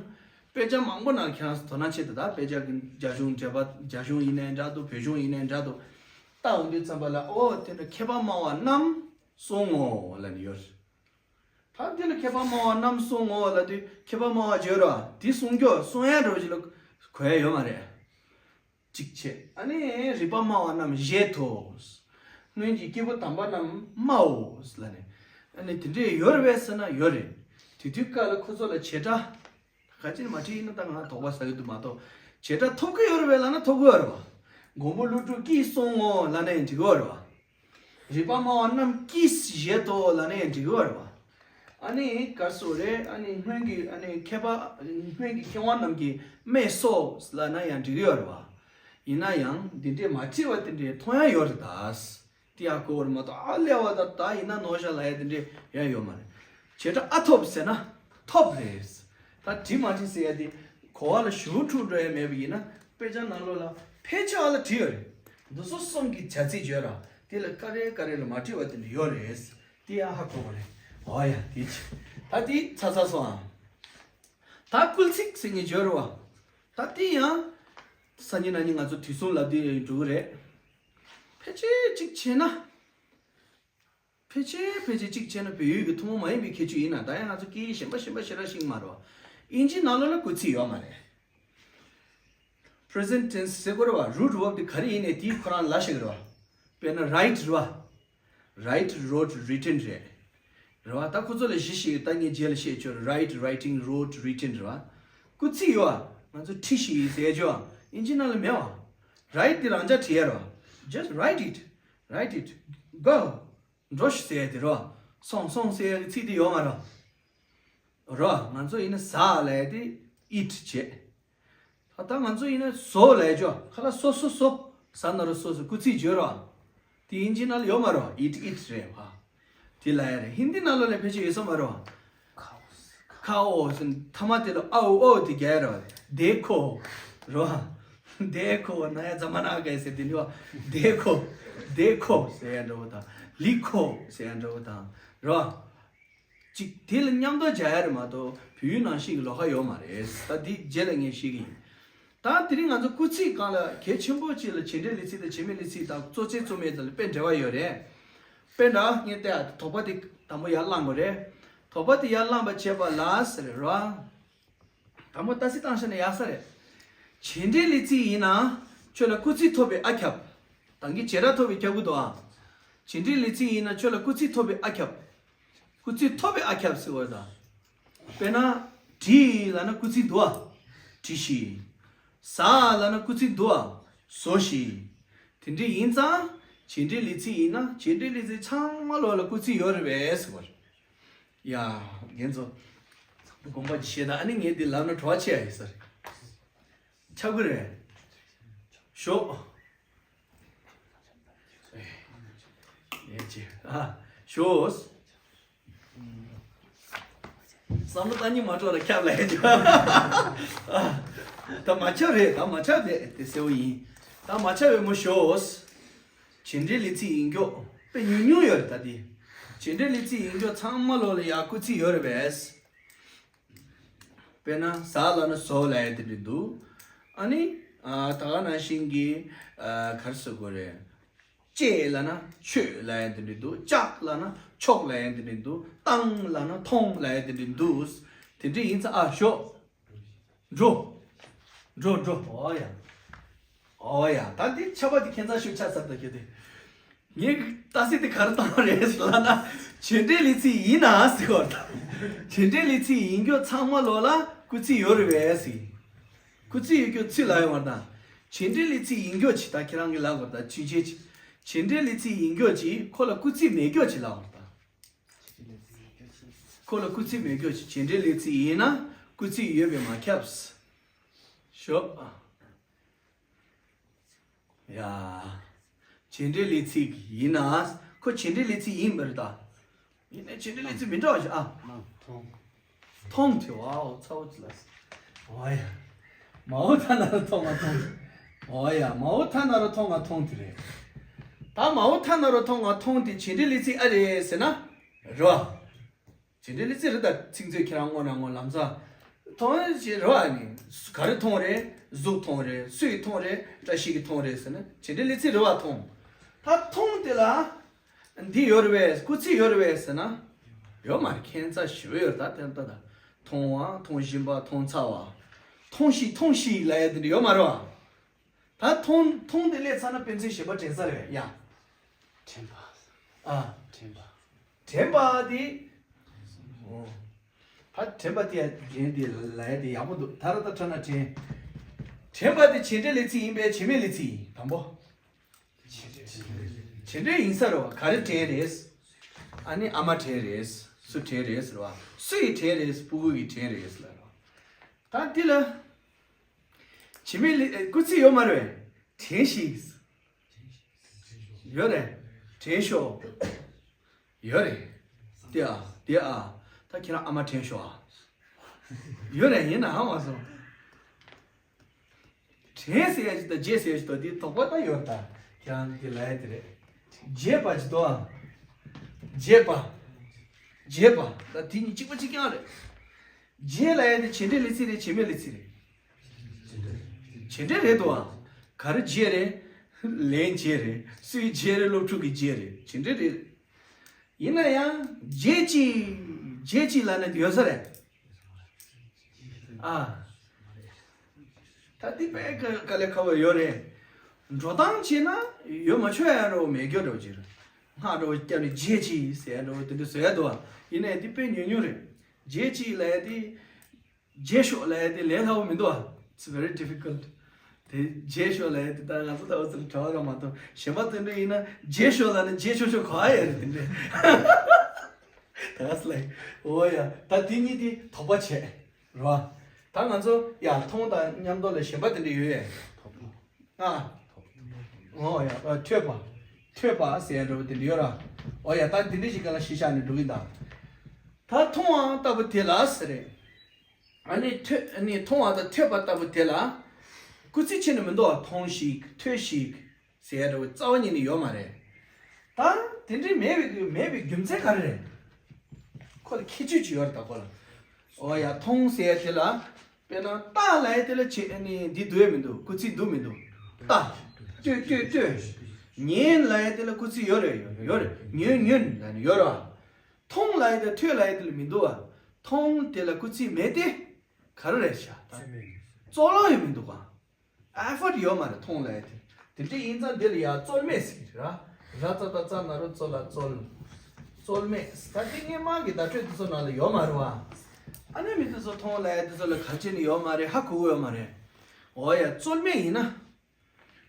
དཔེ་ཆ་མང་པོ་ནང་ཁྱེད་རང་ཚོ་དོ་སྣང་བྱེད་དུ། ད་དཔེ་ཆ་གི་རྒྱ་གཞུང་འགྲེལ་པ། རྒྱ་གཞུང་ཡིན་ནའི་འདྲ་འདུག་བོད་གཞུང་ཡིན་ནའི་འདྲ་འདུག་ལྟ་འོང་དུས་ཙམ་པ་ལ། ཨོ་དེ་འདྲ་མཁས་པ་སྨྲ་བ་རྣམས་གསུང་ངོ་ལབ་ནས་ཡོད་རེད། ད་འདི་ལ་མཁས་པ་སྨྲ་བ་རྣམས་གསུང་ངོ་ལབ་དུས། མཁས་པ་སྨྲ་བ་བརྗོད་རོགས། དེ་གསུང་རྒྱུ་གསུང་ཡ་འགྲོ་ཞིག་ལ་གོ་ཡ་ཡོད་མ་རེད། གཅིག་བྱས། ཨ་ནི་རིག་པ་སྨྲ་བ་རྣམས་བཞེད་དོ། སྔོན་གྱི་སྐྱེས་བུ་དམ་པ་རྣམས་སྨྲའོ་ལབ་ནས། ཨ་ནི་དེ་འདྲས་ཡོད་རེད་པས་ཟེར་ན་ཡོད་རེད། དེ་དུས་སྐབས་ལ་ཁོ་ཚོ་ལ་བྱེད་སྒྲ། ག་ཅི་ནས་མ་བྲིས་ཡིན་ན་ད་ང་དོགས་པ་ཟ་གི་འདུག་མ་གཏོགས། བྱེད་སྒྲ་ཐོབ་ཀྱི་ཡོད་རེད་པས་ལབ་ན་ཐོབ་ཀྱི་ཡོད་རེད་པ། མགོན་པོ་ཀླུ་སྒྲུབ་ཀྱིས་གསུང་ངོ་ལབ་ན་ཡང་འགྲིག་གི་ཡོད་རེད་པ། རིག་པ་སྨྲ་བ་རྣམས་ཀྱིས་བཞེད་དོ་ལབ་ན་ཡང་འགྲིག་གི་ཡོད་རེད་པ། ཨ་ནི་ག་རེ་ཟེར་དགོས་རེད། ཨ་ནི་སྔོན་གྱི། ཨ་ནི་མཁས་པ། སྔོན་གྱི་མཁས་དབང་རྣམས་ཀྱིས་སྨྲས་སོ་ལབ་ན་ཡང་འགྲིག་གི་ཡོད་རེད་པ། ཡིན་ན་ཡང་འདི་འདྲས་མ་བྲིས་པ་དེ་འདྲས་མཐོང་ཡ་ཡོད་རེད་ད། དེ་ཡང་གོ་བར་མ་གཏོགས། ཨ་ཀླད་པ་ད་ད་ཡིན་ན་ནོར་བཞག་ལབ་ཡ་དེ་འདྲས་ཡང་ཡོད་མ་རེད། བྱེད་སྒྲ་ཨ་ཐོབ་ཟེར་ན་ཐོབ་རེད། ད་བྲིས་མ་བྲིས་ཟེར་ཡ་དེ་གོ་བ་ལ་ཞུགས་འཁྲུག་འགྲོ་ཡ་མེད་པ་ཡིན་ན། དཔེ་ཆ་ནང་ལོགས་ལ་ཕལ་ཆེ་བ་ལ་བྲིས་ཡོད་རེད། འདི་ཚོ་གསུམ་གྱི་བྱ་ཚིག་བརྗོད་ར། དེ་ལ་ཀ་རེ་ཀ་རེ་ལ་མ་བྲིས་པ་དེ་འདྲ་ཡོད་རེད། དེ་ཡང་ཧ་གོ་བ་རེད། འོ་ཡ། དེ་ཅི། ད་དེ་ཚར་ཚར་སོང་ཨ། ད་སྐུལ་ཚིག་ཟེར་མཁན་བརྗོད་ར་བ། ད་དེ་ཡང་སང་ཉིན་གནངས་ཉིན་ང་ཚོ་དུས་གསུམ་ལ་དེ་འགྲོ་གི་རེད། ཕལ་ཆེར་གཅིག་བྱས་ན། ཕལ་ཆེར་ཕལ་ཆེར་གཅིག་བྱས་ན་བོད་ཡིག་གི་ཐུན་མོང་མ་ཡིན་པའི་ཁྱད་ཆོས་ཡིན་ན། ད་ཡང་ང་ཚོ་སྐད་ཡིག་གཞན་པ་གཞན་པ་ཞེ་དྲག་ཤེས་ཀྱི་མ་རེད་བ། ཨིན་ཇི་ནང་ལོགས་ལ་སྐུལ་ཚིག་ཡོད་མ་རེད། Present tense ཟེར་དགོས་རེད་བ། root verb དེ་ག་རེ་ཡིན་ནའི་དེའི་ཁོ་རང་ལ་ཤེས་ཀྱི་རེད་བ། དཔེར་ན་write རེད་བ། Write, wrote, written རེད། རེད་བ། ད་ཁོ་ཚོ་ལ་གཞི་ཞིག་ད་ངས་རྗེས་ལ་བཤད་ཆོག write, writing, wrote, written རེད་བ། སྐུལ་ཚིག་ཡོད་བ། ང་ཚོ་བྲིས་ཤིག་ཟེར་རྒྱུ་བ། ཨིན་ཇི་ནང་ལ་མེད་བ། write དེ་རང་འཇགས་བྲིས་ཡ་རེད་བ། Just write it. Write it. Go. འགྲོ་ཤིག་ཟེར་ཡ་དེ་རོ། སོང་སོང་ཟེར་ཡ་གི་ཚིག་དེ་ཡོད་མ་རེད། རོ། ང་ཚོ་ཡིན་ན་ཟ་ལབ་ཡ་དེ་eat བྱེད། ད་ལྟ་ང་ཚོ་ཡིན་ན་ཟོ་ལབ་ཡ་ཅོ། ཁ་ལ་སོ་སོ་སོ། ཟ་ན་རོ་སོ་སོ། སྐུལ་ཚིག་བརྗོད་རོ། དེ་ཨིན་ཇི་ནང་ལ་ཡོད་མ་རེད། eat, eat རེད་བ། དེ་ལབ་ཡ་རེད། ཧིན་དི་ནང་ལོགས་ལ་ཕལ་ཆེར་ཡོད་ས་མ་རེད་བ། ཁའོ་ཟེར་མཐའ་མ་དེ་ལ་ཨའོ་ཨའོ་དེ་རྒྱག་ཡ་རེད་བ། དེ་ཁོ། རོ། དེ་ཁོ་ན་ཡ་ཛ་མ་ན་ག་ཟེར་དེ་འདྲ་བ། དེ་ཁོ། དེ་ཁོ་ཟེར་ཡ་འདྲ་བོ་དང་། ལི་ཁོ་ཟེར་ཡ་འདྲ་བོ་དང་། རོ། ཅིག་དེ་ལ་མཉམ་དུ་སྦྱར་ཡ་རེད་མ་གཏོགས་བོད་ཡིག་ནང་བཞིན་གྱི་ལོགས་ཀ་ཡོད་མ་རེད། ད་འདི་རྗེས་ལ་ངས་བཤད་ཀྱི་ཡིན། ད་དེ་རིང་ང་ཚོ་སྐུལ་ཚིག་སྒང་ལ་གལ་ཆེན་པོ་གཅིག་ལ་བྱེད་འབྲེལ་ལས་ཚིག་དང་བྱེད་མེད་ལས་ཚིག་དང་གཙོ་ཆེ་གཙོ་མེད་དེ་ལ་དཔེ་འབྲེལ་བ་ཡོད་རེད། དཔེ་འདྲ་ངས་བལྟས་ཡ་དོགས་པ་དེ་དང་པོ་ཡར་བླངས་དགོས་རེད། དོགས་པ་དེ་ཡར་བླངས་པ་བྱས་པ་ལ་ཟེར་རེད་རོ། དང་པོ་ཏ་སི་བཏང་ཤ་ན་ཡག་ས་རེད། བྱེད་འབྲེལ་ལས་ཚིག་ཡིན་ན་ཁྱོད་ལ་སྐུལ་ཚིག་ཐོབ་པའི་ཨ་ཁྱབ། ད་གིན་བྱེད་སྒྲ་ཐོབ་པའི་ཁྱབ་ཀྱི་འདུག་ཨ། བྱེད་འབྲེལ་ལས་ཚིག་ཡིན་ན་ཁྱོད་ལ་སྐུལ་ཚིག་ཐོབ་པའི་ཨ་ཁྱབ། སྐུལ་ཚིག་ཐོབ་པའི་ཨ་ཁྱབ་ཟེར་བ་དང་། དཔེར་ན། བྲིས་ལབ་ན་སྐུལ་ཚིག་འདུག་ཨ། བྲིས་ཤིག། ཟ་ལབ་ན་སྐུལ་ཚིག་འདུག་ཨ། ཟོ་ཞིག། དེ་འདྲ་ཡིན་ཙང་། བྱེད་འབྲེལ་ལས་ཚིག་ཡིན་ན་བྱེད་འབྲེལ་ལས་ཚིག་ཚང་མ་ལོགས་ལ་སྐུལ་ཚིག་ཡོད་རེད་པས་ཟེར་བ་རེད། ཡ། རྒན་ཚོ། དགོངས་པ་ཅིག་བཞེས་དང་། ཨ་ནི་ངས་འདི་ལབ་ན་བྲོ་བ་ཆེ་ཡ་ཡིན་ས་རེད། ཆགས་ཀྱི་རེད། ཞོག་ཨེ་ཅེ། ཨ། ཞོག་བསམ་བློ་བཏང་སྙིང་མ་བྲོ་ལ་ཁྱབ་ལ་ཡ་ཅེ། ཨ། ད་མ་ཆགས་རེད། ད་མ་ཆགས་རེད། དེ་གསལ་བོ་ཡིན། ད་མ་ཆགས་བས་མོ་ཞོག་བྱེད་འབྲེལ་ལས་ཚིག་ཡིན་མགྱོགས་དཔེ་ཉུང་ཉུང་ཡོད་རེད་ད་དེ། བྱེད་འབྲེལ་ལས་ཚིག་ཡིན་མགྱོགས་ཚང་མ་ལོགས་ལ་ཡ་སྐུལ་ཚིག་ཡོད་རེད་པས། དཔེར་ན་ཟ་ལབ་ན་ཟོ་ལབ་ཡ་དེ་འདྲ་འདུག་ཨ་ནི། ཨ། ད་ག་ནང་བཞིན་གྱི། ཨ། ག་རེ་ཟེར་དགོས་རེད། ཅེས་ལབ་ན་ཆོས་ལབ་ཡ་དེ་འདྲ་འདུག་ཅག་ལབ་ན་ཆོག་ལབ་ཡ་དེ་འདྲ་འདུག་བཏང་ལབ་ན་མཐོང་ལབ་ཡ་དེ་འདྲ་འདུག་དེ་འདྲ་ཡིན་ཙང་། ཨ། ཞོག་འགྲོ། འགྲོ་འགྲོ། འོ་ཡ། འོ་ཡ། ད་འདི་ཆ་བ་འདི་ཁྱད་མཚར་ཤོས་ཆགས་ཚར་ད་ཁྱོད་དེ། ངས་ཏ་སི་དེ་ག་རེ་བཏང་བ་རེད་ལབ་ན། བྱེད་འབྲེལ་ལས་ཚིག་ཡིན་ན་ཟེར་བ་དང་། བྱེད་འབྲེལ་ལས་ཚིག་ཡིན་མགྱོགས་ཚང་མ་ལོགས་ལ་སྐུལ་ཚིག་ཡོད་རེད་པས་ཟེར། སྐུལ་ཚིག་ཡོད་མགྱོགས་ཚིག་ལབ་ཡོད་མ་རེད་ད། བྱེད་འབྲེལ་ལས་ཚིག་ཡིན་མགྱོགས་ཅིག་ད་ཁྱེད་རང་གིས་ལབ་དགོས་རེད་ད། ཇུས་འཆད་ཅིག་བྱེད་འབྲེལ་ལས་ཚིག་ཡིན་མགྱོགས་ཅིག་ཁོ་ལ་སྐུལ་ཚིག་མེད་མགྱོགས་ཅིག་ལབ་དགོས་རེད་ད། ཁོ་ལ་སྐུལ་ཚིག་མེད་མགྱོགས་ཅིག་བྱེད་འབྲེལ་ལས་ཚིག་ཡིན་ན་སྐུལ་ཚིག་ཡོད་པས་མ་ཁྱབ། ཞོག་ཡ། བྱེད་འབྲེལ་ལས་ཚིག་ཡིན་ན། ཁོ་བྱེད་འབྲེལ་ལས་ཚིག་ཡིན་པ་རེད་ད། ཡིན་ནའི་བྱེད་འབྲེལ་ལས་ཚིག་མི་འདྲ་བ་ཞིག་ཨ། མཐོང་། མཐོང་དེ། ཝའོ། ཚ་བོ་ཅི་ལ། འོ་ཡ། མའོ་ཐ་ན་རོ་མཐོང་ང་མཐོང་། འོ་ཡ། མའོ་ཐ་ན་རོ་མཐོང་ང་མཐོང་དེ་རེད། ད་མའོ་ཐ་ན་རོ་མཐོང་ང་མཐོང་དེ་བྱེད་འབྲེལ་ལས་ཚིག་ཨ་རེད་ཟེར་ན། རེད་བ། བྱེད་འབྲེལ་ལས་ཚིག་རེད་ད། ཚིག་མཛོད་ཁྱེད་རང་སྔོན་ན་སྔོན་ལམ་སང་ མཐོང་ཞེས་རེད་བ། ནི་ག་རེ་མཐོང་རེད། གཟུགས་མཐོང་རེད། སུས་མཐོང་རེད། བཀྲ་ཤིས་ཀྱིས་མཐོང་རེད་ཟེར་ན་བྱེད་འབྲེལ་ལས་ཚིག་རེད་བ། མཐོང་། ད་མཐོང་དེ་ལ་འདི་ཡོད་རེད་པས། སྐུལ་ཚིག་ཡོད་རེད་པས་ཟེར་ན་ཡོད་མ་རེད། ཁྱད་མཚར་ཞེ་པོ་ཡོད་རེད། ད་དེ་ལྟ་ད་མཐོང་བ། མཐོང་བཞིན་པ། མཐོང་ཚར་བ། མཐོང་ཤིག་མཐོང་ཤིག་ལབ་ཡ་དེ་འདྲ་ཡོད་མ་རེད་བ། ད་མཐོང་མཐོང་དེ་སླེབས་ཚར་ན་དཔེ་མཚོན་གཞན་པ་དྲན་ས་རེད་ཡ། དྲན་པ། ཨ། དྲན་པ། དྲན་པ་དེ། ཨོ། ད་དྲན་པ་དེ་ཡ་དྲན་དེ་ལབ་ཡ་དེ་ཡག་པོ་འདུག་ད་ར་ད་ཁྲ་ན་དྲན། དྲན་པ་དེ་བྱེད་འབྲེལ་ལས་ཚིག་ཡིན་པས་བྱེད་མེད་ལས་ཚིག་ཡིན། དང་པོ། བྱེད་འབྲེལ་ཡིན་ས་རེད་བ། ག་རེ་དྲན་རེད། ཨ་ནི་ཨ་མ་དྲན་རེད། སུ་དྲན་རེད་ཟེར་བ། སུ་ཡིས་དྲན་རེད། སྤུ་གུ་གིས་དྲན་རེད་ལབ་རེད་བ། ད་འདི་ལ་བྱེད་མེད་ལས་སྐུལ་ཚིག་ཡོད་མ་རེད་པས། དྲན་ཞིག་ཡོད་རེད། དྲན་ཤོག་ཡོད་རེད། དེ་ཨ་དེ་ཨ། ད་ཁྱེད་རང་ཨ་མ་དྲན་ཤོག་ཨ། ཡོད་རེད། ཡིན་ན་ཧ་མ་སོང་། དྲན་ཟེར་ཡ་ཅིག་དང་བརྗེད་ཟེར་ཡ་ཅིག་དང་དེའི་དོགས་པ་ད་ཡོད་རེད། ད་ཁྱེད་རང་གི་ལབ་ཡ་དེ་རེད། བརྗེད་པ་ཅིག་འདུག་ཨ། བརྗེད་པ། བརྗེད་པ་ད་དེ་གཉིས་གཅིག་པ་གཅིག་རྐྱང་རེད། བརྗེད་ལབ་ཡ་དེ་བྱེད་འབྲེལ་ལས་ཚིག་རེད། བྱེད་མེད་ལས་ཚིག་རེད། བྱེད་འབྲེལ་རེད་འདུག་ཨ། ག་རེ་བརྗེད་རེད། ལན་བརྗེད་རེད། སུའི་བརྗེད་རེད། སློབ་ཕྲུག་གི་བརྗེད་རེད། བྱེད་འབྲེལ་རེད། ཡིན་ན་ཡང་བརྗེད་ཅིག་བརྗེད་ཅིག་ལབ་ནས་ཡོད་ས་རེད། ཨ། ད་འདི་དཔེ་དཀའ་ལས་ཁག་པོ་ཡོད་རེད། འགྲོ་སྟངས་བྱས་ན་ཡོད་མ་ཆོག་ཡ་འདྲ་བོ་མེད་རྒྱུ་འདྲ་བོ་ཅིག་རེད། སྔགས་འདྲ་བོ་བརྒྱབ་ནས་བརྗེད་ཅིག་ཟེར་ཡ་འདྲ་བོ་དེ་འདྲ་བཟོ་ཡ་འདུག་ཨ། ཡིན་ནའི་འདི་དཔེ་ཉུང་ཉུང་རེད། བརྗེད་ཅིག་ལབ་ཡ་དེ། བརྗེད་ཤོག་ལབ་ཡ་དེ་ལས་སླ་བོ་མི་འདུག་ཨ། It's very difficult. དེ་བརྗེད་ཤོག་ལབ་ཡ་དེ་ད་ང་ཚོ་ལྟ་བུ་ཚོར་གྲ་བ་ར་མ་གཏོགས། གཞན་པ་དེ་འདྲ་ཡིན་ན་བརྗེད་ཤོག་ལབ་ན་བརྗེད་ཆོག་ཆོག་གོ་ཨ་ཡ་རེད་དེ་འདྲ། ད་ག་སི་ལ། ཨོ་ཡ། ད་དེ་གཉིས་དེ་དོགས་པ་བྱས། རེད་བ། ད་ང་ཚོ་ཡ་མཐོང་དང་མཉམ་དུ་ལ་གཞན་པ་དེ་འདྲ་ཡོད་ཡས། ཨ། ཨོ་ཡ། ཨ། ཐོས་པ། ཐོས་པ་ཟེར་ཡ་འདྲ་བོ་དེ་འདྲ་ཡོད་ར། ཨོ་ཡ། ད་དེ་འདྲ་ཞིག་ག་ལ་གཞི་བཞག་ནས་འགྲོ་གི་ད། ད་མཐོང་བ་ལྟ་བུ་དེ་ལ་ཟེར་རེད། ཨ་ནི་ཐོས། ཨ་ནི་མཐོང་བ་དང་ཐོས་པ་ལྟ་བུ་དེ་ལ་སྐུལ་ཚིག་ཕྱེ་ནས་མི་འདུག་བ། མཐོང་ཞིག་ཐོས་ཤིག་ཟེར་ཡ་འདྲ་བོ་རྩ་བ་ཉིད་ནས་ཡོད་མ་རེད། ད་དེ་འདྲའི་མེད་པའི་མེད་པའི་རྒྱུ་མཚན་ག་རེ་རེད། ཁོ་ལ་ཁྱད་ཆོས་ཅིག་ཡོད་རེད་ད་ཁོ་ལ། ཨོ་ཡ། མཐོང་ཟེར་ཡ་དེ་ལ། དཔེར་ན་ལྟ་ལབ་ཡ་དེ་ལ་ཆེ་ཨ་ནི་འདི་འདུག་ཡ་མི་འདུག་སྐུལ་ཚིག་འདུག་མི་འདུག་ལྟ། ལྟོས་ལྟོས་ལྟོས། ཉན་ལབ་ཡ་དེ་ལ་སྐུལ་ཚིག་ཡོད་རེད། ཡོད་རེད། ཉོན་ཉོན་ལབ་ནས་ཡོད་རེད་བ། མཐོང་ལབ་ཡ་དང་ཐོས་ལབ་ཡ་དེ་ལ་མི་འདུག་བ། མཐོང་དེ་ལ་སྐུལ་ཚིག་མེད་དེ། ག་རེ་རེད་ཤག་ད། རྩོལ་བ་ཡང་མི་འདུག་ག་ཨེ་ཕོར་ཊི་ཡོད་མ་རེད། མཐོང་ལབ་ཡ་དེ། དེ་འདྲ་ཡིན་ཙང་འདི་ལ་ཡ་རྩོལ་མེད་ཟེར་གྱི་རེད། ར་ཙ་ད་ཙ་ན་རོ་ཙོ་ལ་རྩོལ། རྩོལ་མེད། ད་དེ་སྔོན་མ་གི་བརྡ་སྤྲོད་དེ་ཚོ་ནང་ལ་ཡོད་མ་རེད་བ། ཨ་ནི་མི་དེ་ཚོ་མཐོང་ལབ་ཡ་དེ་ཚོ་ལ་ག་རེ་བྱས་ནས་ཡོད་མ་རེད། ཧ་གོ་གི་ཡོད་མ་རེད། འོ་ཡ། རྩོལ་མེད་ཡིན་ན།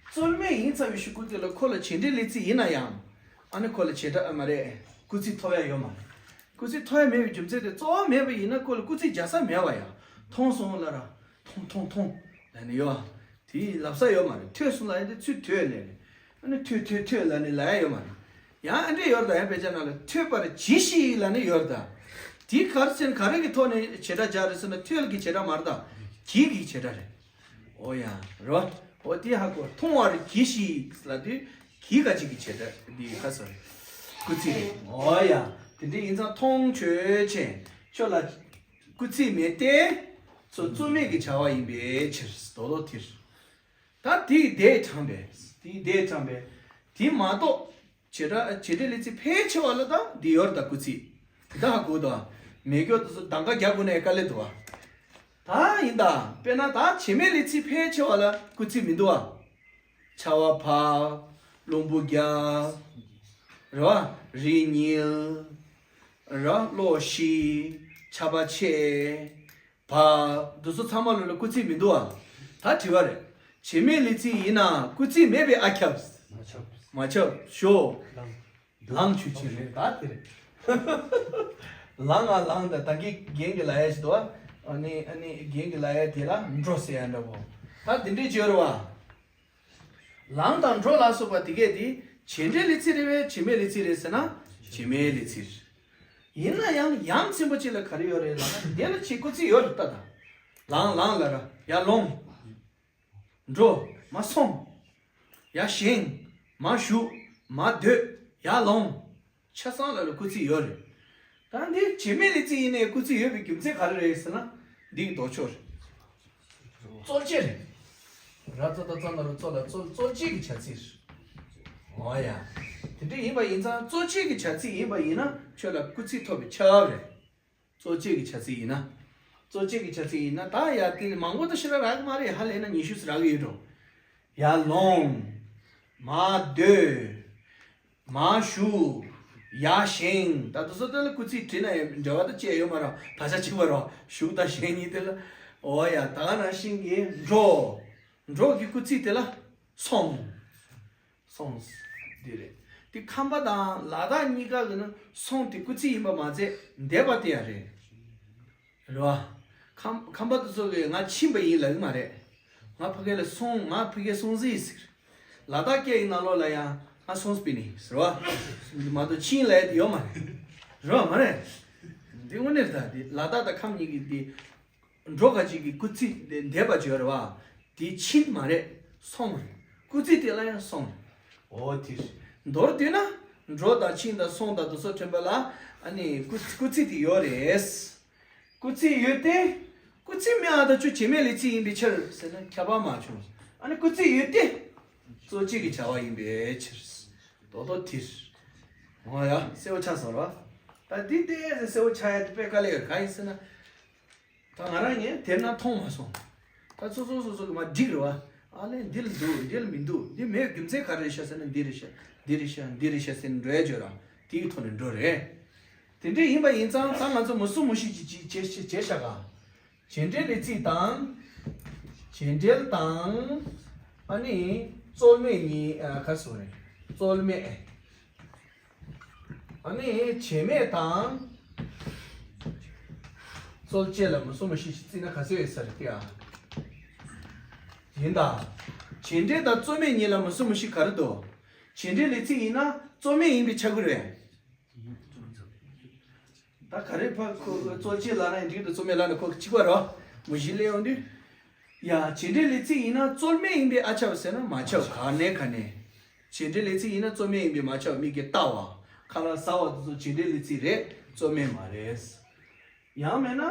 རྩོལ་མེད་ཡིན་ཚར་བའི་གཞུག་གུ་དེ་ལ་ཁོ་ལ་བྱེད་འབྲེལ་ལས་ཚིག་ཡིན་ན་ཡང་། ཨ་ནི་ཁོ་ལ་བྱེད་སྒྲ་ཨ་མ་རེད། སྐུལ་ཚིག་ཐོབ་ཡ་ཡོད་མ་རེད། སྐུལ་ཚིག་ཐོབ་ཡ་མེད་པའི་རྒྱུ་མཚན་དེ་རྩོལ་བ་མེད་པ་ཡིན་ན་ཁོ་ལ་སྐུལ་ཚིག་རྒྱག་ས་མེད་པ་ཡ། མཐོང་སོང་ལབ་ར། མཐོང་མཐོང་མཐོང་ལབ་ནས་ཡོད་ཨ། དེ་ལབ་ས་ཡོད་མ་རེད། ཐོས་སོང་ལབ་ཡ་དེ་ཚུར་ཐོས་ལབ་ནས། ཨ་ནི་ཐོས་ཐོས་ཐོས་ལབ་ནས་ལབ་ཡ་ཡོད་མ་རེད། ཡང་ཨ་འདྲས་ཡོད་རེད་ད། ཡང་དཔེ་ཆ་ནང་ལ་ཐོས་པར་གྱིས་ཤིག་ལབ་ནས་ཡོད་རེད་ད། དེ་ག་རེ་ཟེར་ན་ག་རེ་གི་ཐོག་ནས་བྱེད་སྒྲ་སྦྱར་རེད་ཟེར་ན་ཐོས་ལ་གི་བྱེད་སྒྲ་མ་རེད་ད། གྱིས་གི་བྱེད་སྒྲ་རེད། ཨོ་ཡ། རོ། ཨོ་དེ་ཧ་གོ། མཐོང་བར་གྱིས་ཤིག་ལབ་དུས་གྱིས་ག་ཅིག་གི་བྱེད་སྒྲ་འདི་ཁ་སོ་རེད། སྐུལ་ཚིག་རེད། ཨོ་ཡ། དེ་འདྲ་ཡིན་ཙང་མཐོང་ཆོས་ཅན། ཁྱོད་ལ་སྐུལ་ཚིག་མེད་དེ། སོ་རྩོལ་མེད་ཀྱི་བྱ་བ་ཡིན་པའི་ཕྱིར། དོ་དོ་ཐིར། ད་དེ་དེ་དྲངས་པས། དེ་དེ་དྲངས་པས། དེ་མ་གཏོགས། བྱེད་སྒྲ་བྱེད་འབྲེལ་ལས་ཚིག་ཕལ་ཆེ་བ་ལ་ད་འདི་ཡོད་རེད་ད། སྐུལ་ཚིག་འདི་ད་ཧ་གོ་འདུག་ཨ། མེད་རྒྱུ་དེ་ཚོ་གདམ་ག་རྒྱག་དགོས་ནའི་དཀའ་ལས་འདུག་ཨ། ད་ཡིན་ད། དཔེར་ན་ད་བྱེད་མེད་ལས་ཚིག་ཕལ་ཆེ་བ་ལ་སྐུལ་ཚིག་མི་འདུག་ཨ། ཆར་པ་བབས། རླུང་བུ་རྒྱག་རེད་བ། རི་ཉིལ། ར་གློག་ཤི། ཆར་པ་ཆད། བ། འདི་ཚོ་ཚང་མ་ལོ་ལ་སྐུལ་ཚིག་མི་འདུག་ཨ། ད་དྲི་བ་རེད། བྱེད་མེད་ལས་ཚིག་ཡིན་ན་སྐུལ་ཚིག་མེད་པའི་ཨ་ཁྱབ། མ་ཁྱབ། མ་ཁྱབ་ཤོ། ལངས། ལངས་ཆོས་ཅན་རེད་ད་དེ་རེད། ལངས་ཨ་ལངས་ད་ད་གི་རྒན་གི་ལ་ཡ་ཞིག་འདུག་ཨ། ཨ་ནི་ཨ་ནི་རྒན་གི་ལ་ཡ་དེ་ལ་འགྲོ་ཟེར་ཡ་འདྲ་བོ། ད་དེ་འདྲས་བརྗོད་རེད་བ། ལངས་དང་འགྲོ་ལ་སོགས་པ་དེ་གས་དེ་བྱེད་འབྲེལ་ལས་ཚིག་རེད་པས་བྱེད་མེད་ལས་ཚིག་རེད་ཟེར་ན་བྱེད་མེད་ལས་ཚིག་རེད། ཡིན་ན་ཡང་ཡ་མཚན་པོ་ཅིག་ལ་ག་རེ་ཡོད་རེད་ལབ་ན་དེ་ལ་ཆེ་སྐུལ་ཚིག་ཡོད་རེད་ད། ད་ལངས་ལངས་ལབ་ར་ཡར་ལོངས། འགྲོ་མར་སོང་། ཡར་བཞེངས། མར་བཞུགས། མར་སྡོད། ཡར་ལོངས། ཆ་ཚང་ལ་ལ་སྐུལ་ཚིག་ཡོད་རེད། ད་འདི་བྱེད་མེད་ལས་ཚིག་ཡིན་ནའི་སྐུལ་ཚིག་ཡོད་པའི་རྒྱུ་མཚན་ག་རེ་རེད་ཟེར་ན། འདི་གི་ལྡོག་ཕྱོགས་རེད། རྩོལ་བཅས་རེད། ར་ཙ་ད་ཙ་ན་རོ་རྩོལ་ལ་རྩོལ། རྩོལ་བཅས་ཀྱི་བྱ་ཚིག་རེད། འོ་ཡ། དེ་འདྲ་ཡིན་པ་ཡིན་ཙང་རྩོལ་བཅས་ཀྱི་བྱ་ཚིག་ཡིན་པ་ཡིན་ན་ཁྱོད་ལ་སྐུལ་ཚིག་ཐོབ་པས་ཁྱབ་རེད། རྩོལ་བཅས་ཀྱི་བྱ་ཚིག་ཡིན་ན། རྩོལ་བཅས་ཀྱི་བྱ་ཚིག་ཡིན་ན་ད་ཡ་དེ་མང་པོ་ད་ཞེ་དྲག་རག་གི་མ་རེད། ཧ་ལས་ན་ཉི་ཤུ་ཙམ་རག་གི་ཡོད་འགྲོ། ཡར་ལོངས། མར་སྡོད། མར་བཞུགས། ཡར་བཞེངས། ད་དེ་ཚོ་དེ་ལ་སྐུལ་ཚིག་བྲིས་ན་ཡང་འབྲེལ་བ་ད་བཅས་ཡོད་མ་རེད། བར་ཆད་གཅིག་པ་རེད། བཞུགས་དང་བཞེངས་གཉིས་དེ་ལ། འོ་ཡ། ད་ག་ནང་བཞིན་གྱི་འགྲོ། འགྲོ་གི་སྐུལ་ཚིག་དེ་ལ་སོང་། སོང་། འདི་རེད། དེ་ཁམས་པ་དང་ལ་དྭགས་གཉིས་ཀ་གི་ནང་སོང་དེ་སྐུལ་ཚིག་ཡིན་པ་མ་ཚད་འདས་པ་དེ་ཡང་རེད། རེད་བ། ཁམས་ཁམས་པ་དེ་ཚོ་གིས་ང་ཕྱིན་པ་ཡིན་ལབ་ཀྱི་མ་རེད། ང་ཕ་གི་ལ་སོང་། ང་ཕ་གིར་སོང་ཟིག་ཟེར། ལ་དྭགས་སྐད་ཡིག་ནང་ལོགས་ལ་ཡང་ང་སོང་སྤིན་ནི་ཟེར་བ། མ་གཏོགས་ཕྱིན་ལབ་ཡ་དེ་ཡོད་མ་རེད། རེད་བ་མ་རེད། འདི་དངོས་གནས་རེད། ད་འདི་ལ་དྭགས་དང་ཁམས་གཉིས་ཀྱི་འདི། འགྲོ་ག་ཅིག་གི་སྐུལ་ཚིག་དེ་འདས་པ་བརྗོད་རེད་བ། དེ་ཕྱིན་མ་རེད། སོང་རེད། སྐུལ་ཚིག་དེ་ལ་ཡང་སོང་རེད། འོ་དེ་རེད། མདོར་བསྡུས་ན། འགྲོ་དང་ཕྱིན་དང་སོང་དང་དེ་ཚོ་ཕྲད་པ་ལ་ཨ་ནི་སྐུལ་སྐུལ་ཚིག་དེ་ཡོད་རེད། སྐུལ་ཚིག་ཡོད་དེ། སྐུལ་ཚིག་མེད་པ་དང་ཆོས་བྱེད་མེད་ལས་ཚིག་ཡིན་པའི་ཕྱིར་ཟེར་ན་ཁྱབ་པ་མ་བྱུང་། ཨ་ནི་སྐུལ་ཚིག་ཡོད་དེ། རྩོལ་བཅས་ཀྱི་བྱ་བ་ཡིན་པའི་ཕྱིར། རྡོག་རྡོག་དེ་རེད། འོ་ཡ། གསལ་པོ་ཆགས་སོང་ར། ད་འདི་ལྟས་གསལ་པོ་ཆགས་ཡ་དེ་དཔེ་དཀའ་ལས་ཡོད། གང་ཡིན་ཟེར་ན། ད་ང་རང་ངས་དེབ་ནང་མཐོང་མ་སོང་། ད་སོ་སོ་སོ་སོ་གི་མར་བསྒྲིགས་རེད་བ། ཨ་ལས་འདི་ལ་འདུག་འདི་ལ་མི་འདུག་འདི་མེད་རྒྱུ་མཚན་ག་རེ་རེད་ཤག་ཟེར་ན། འདི་རེད་ཤག་འདི་རེད་ཤག་འདི་རེད་ཤག་ཟེར་ནས་འགྲོ་ཡ་བརྗོད་ར། དེ་གི་ཐོག་ནས་འགྲོ་རེད། དེ་འདྲ་ཡིན་པ་ཡིན་ཙང་ད་ང་ཚོ་མུ་སུ་མུ་ཤི་ཅིག་ཅིག་བྱས་བྱས་བྱས་བཞག་ག་བྱེད་འབྲེལ་ལས་ཚིག་དང་། བྱེད་འབྲེལ་དང་། ཨ་ནི་རྩོལ་མེད་གཉིས། ཨ། ག་རེ་ཟེར་དགོས་རེད། རྩོལ་མེད། ཨ་ནི་བྱེད་མེད་དང་། རྩོལ་བཅས་ལ་མུ་སུ་མུ་ཤི་ཞིག་བརྩིས་ན་ག་ཚོད་ཡོད་ས་རེད་ཨ། ཡིན་ད། བྱེད་འབྲེལ་དང་རྩོལ་མེད་གཉིས་ལ་མུ་སུ་མུ་ཤི་ག་རེ་འདུག་བྱེད་འབྲེལ་ལས་ཚིག་ཡིན་ན་རྩོལ་མེད་ཡིན་པས་ཁྱབ་ཀྱི་རེད། ད་ག་རེ་ཕ་ཁོ་རྩོལ་བཅས་ལབ་ན་ཡང་འགྲིག་འདུག་རྩོལ་མེད་ལབ་ན་ཁོ་གཅིག་པ་རེད། མུ་བཞི་ལས་ཡོང་དུས། ཡ། བྱེད་འབྲེལ་ལས་ཚིག་ཡིན་ན་རྩོལ་མེད་ཡིན་པས་ཨ་ཁྱབ་ཟེར་ན་མ་ཁྱབ། ག་ནས་ག་ནས། བྱེད་འབྲེལ་ལས་ཚིག་ཡིན་ན་རྩོལ་མེད་ཡིན་པས་མ་ཁྱབ། མིག་གིས་ལྟ་བ། ཁ་ལག་ཟ་བ་དེ་ཚོ་བྱེད་འབྲེལ་ལས་ཚིག་རེད། རྩོལ་མེད་མ་རེད། ཡང་མིན་ན།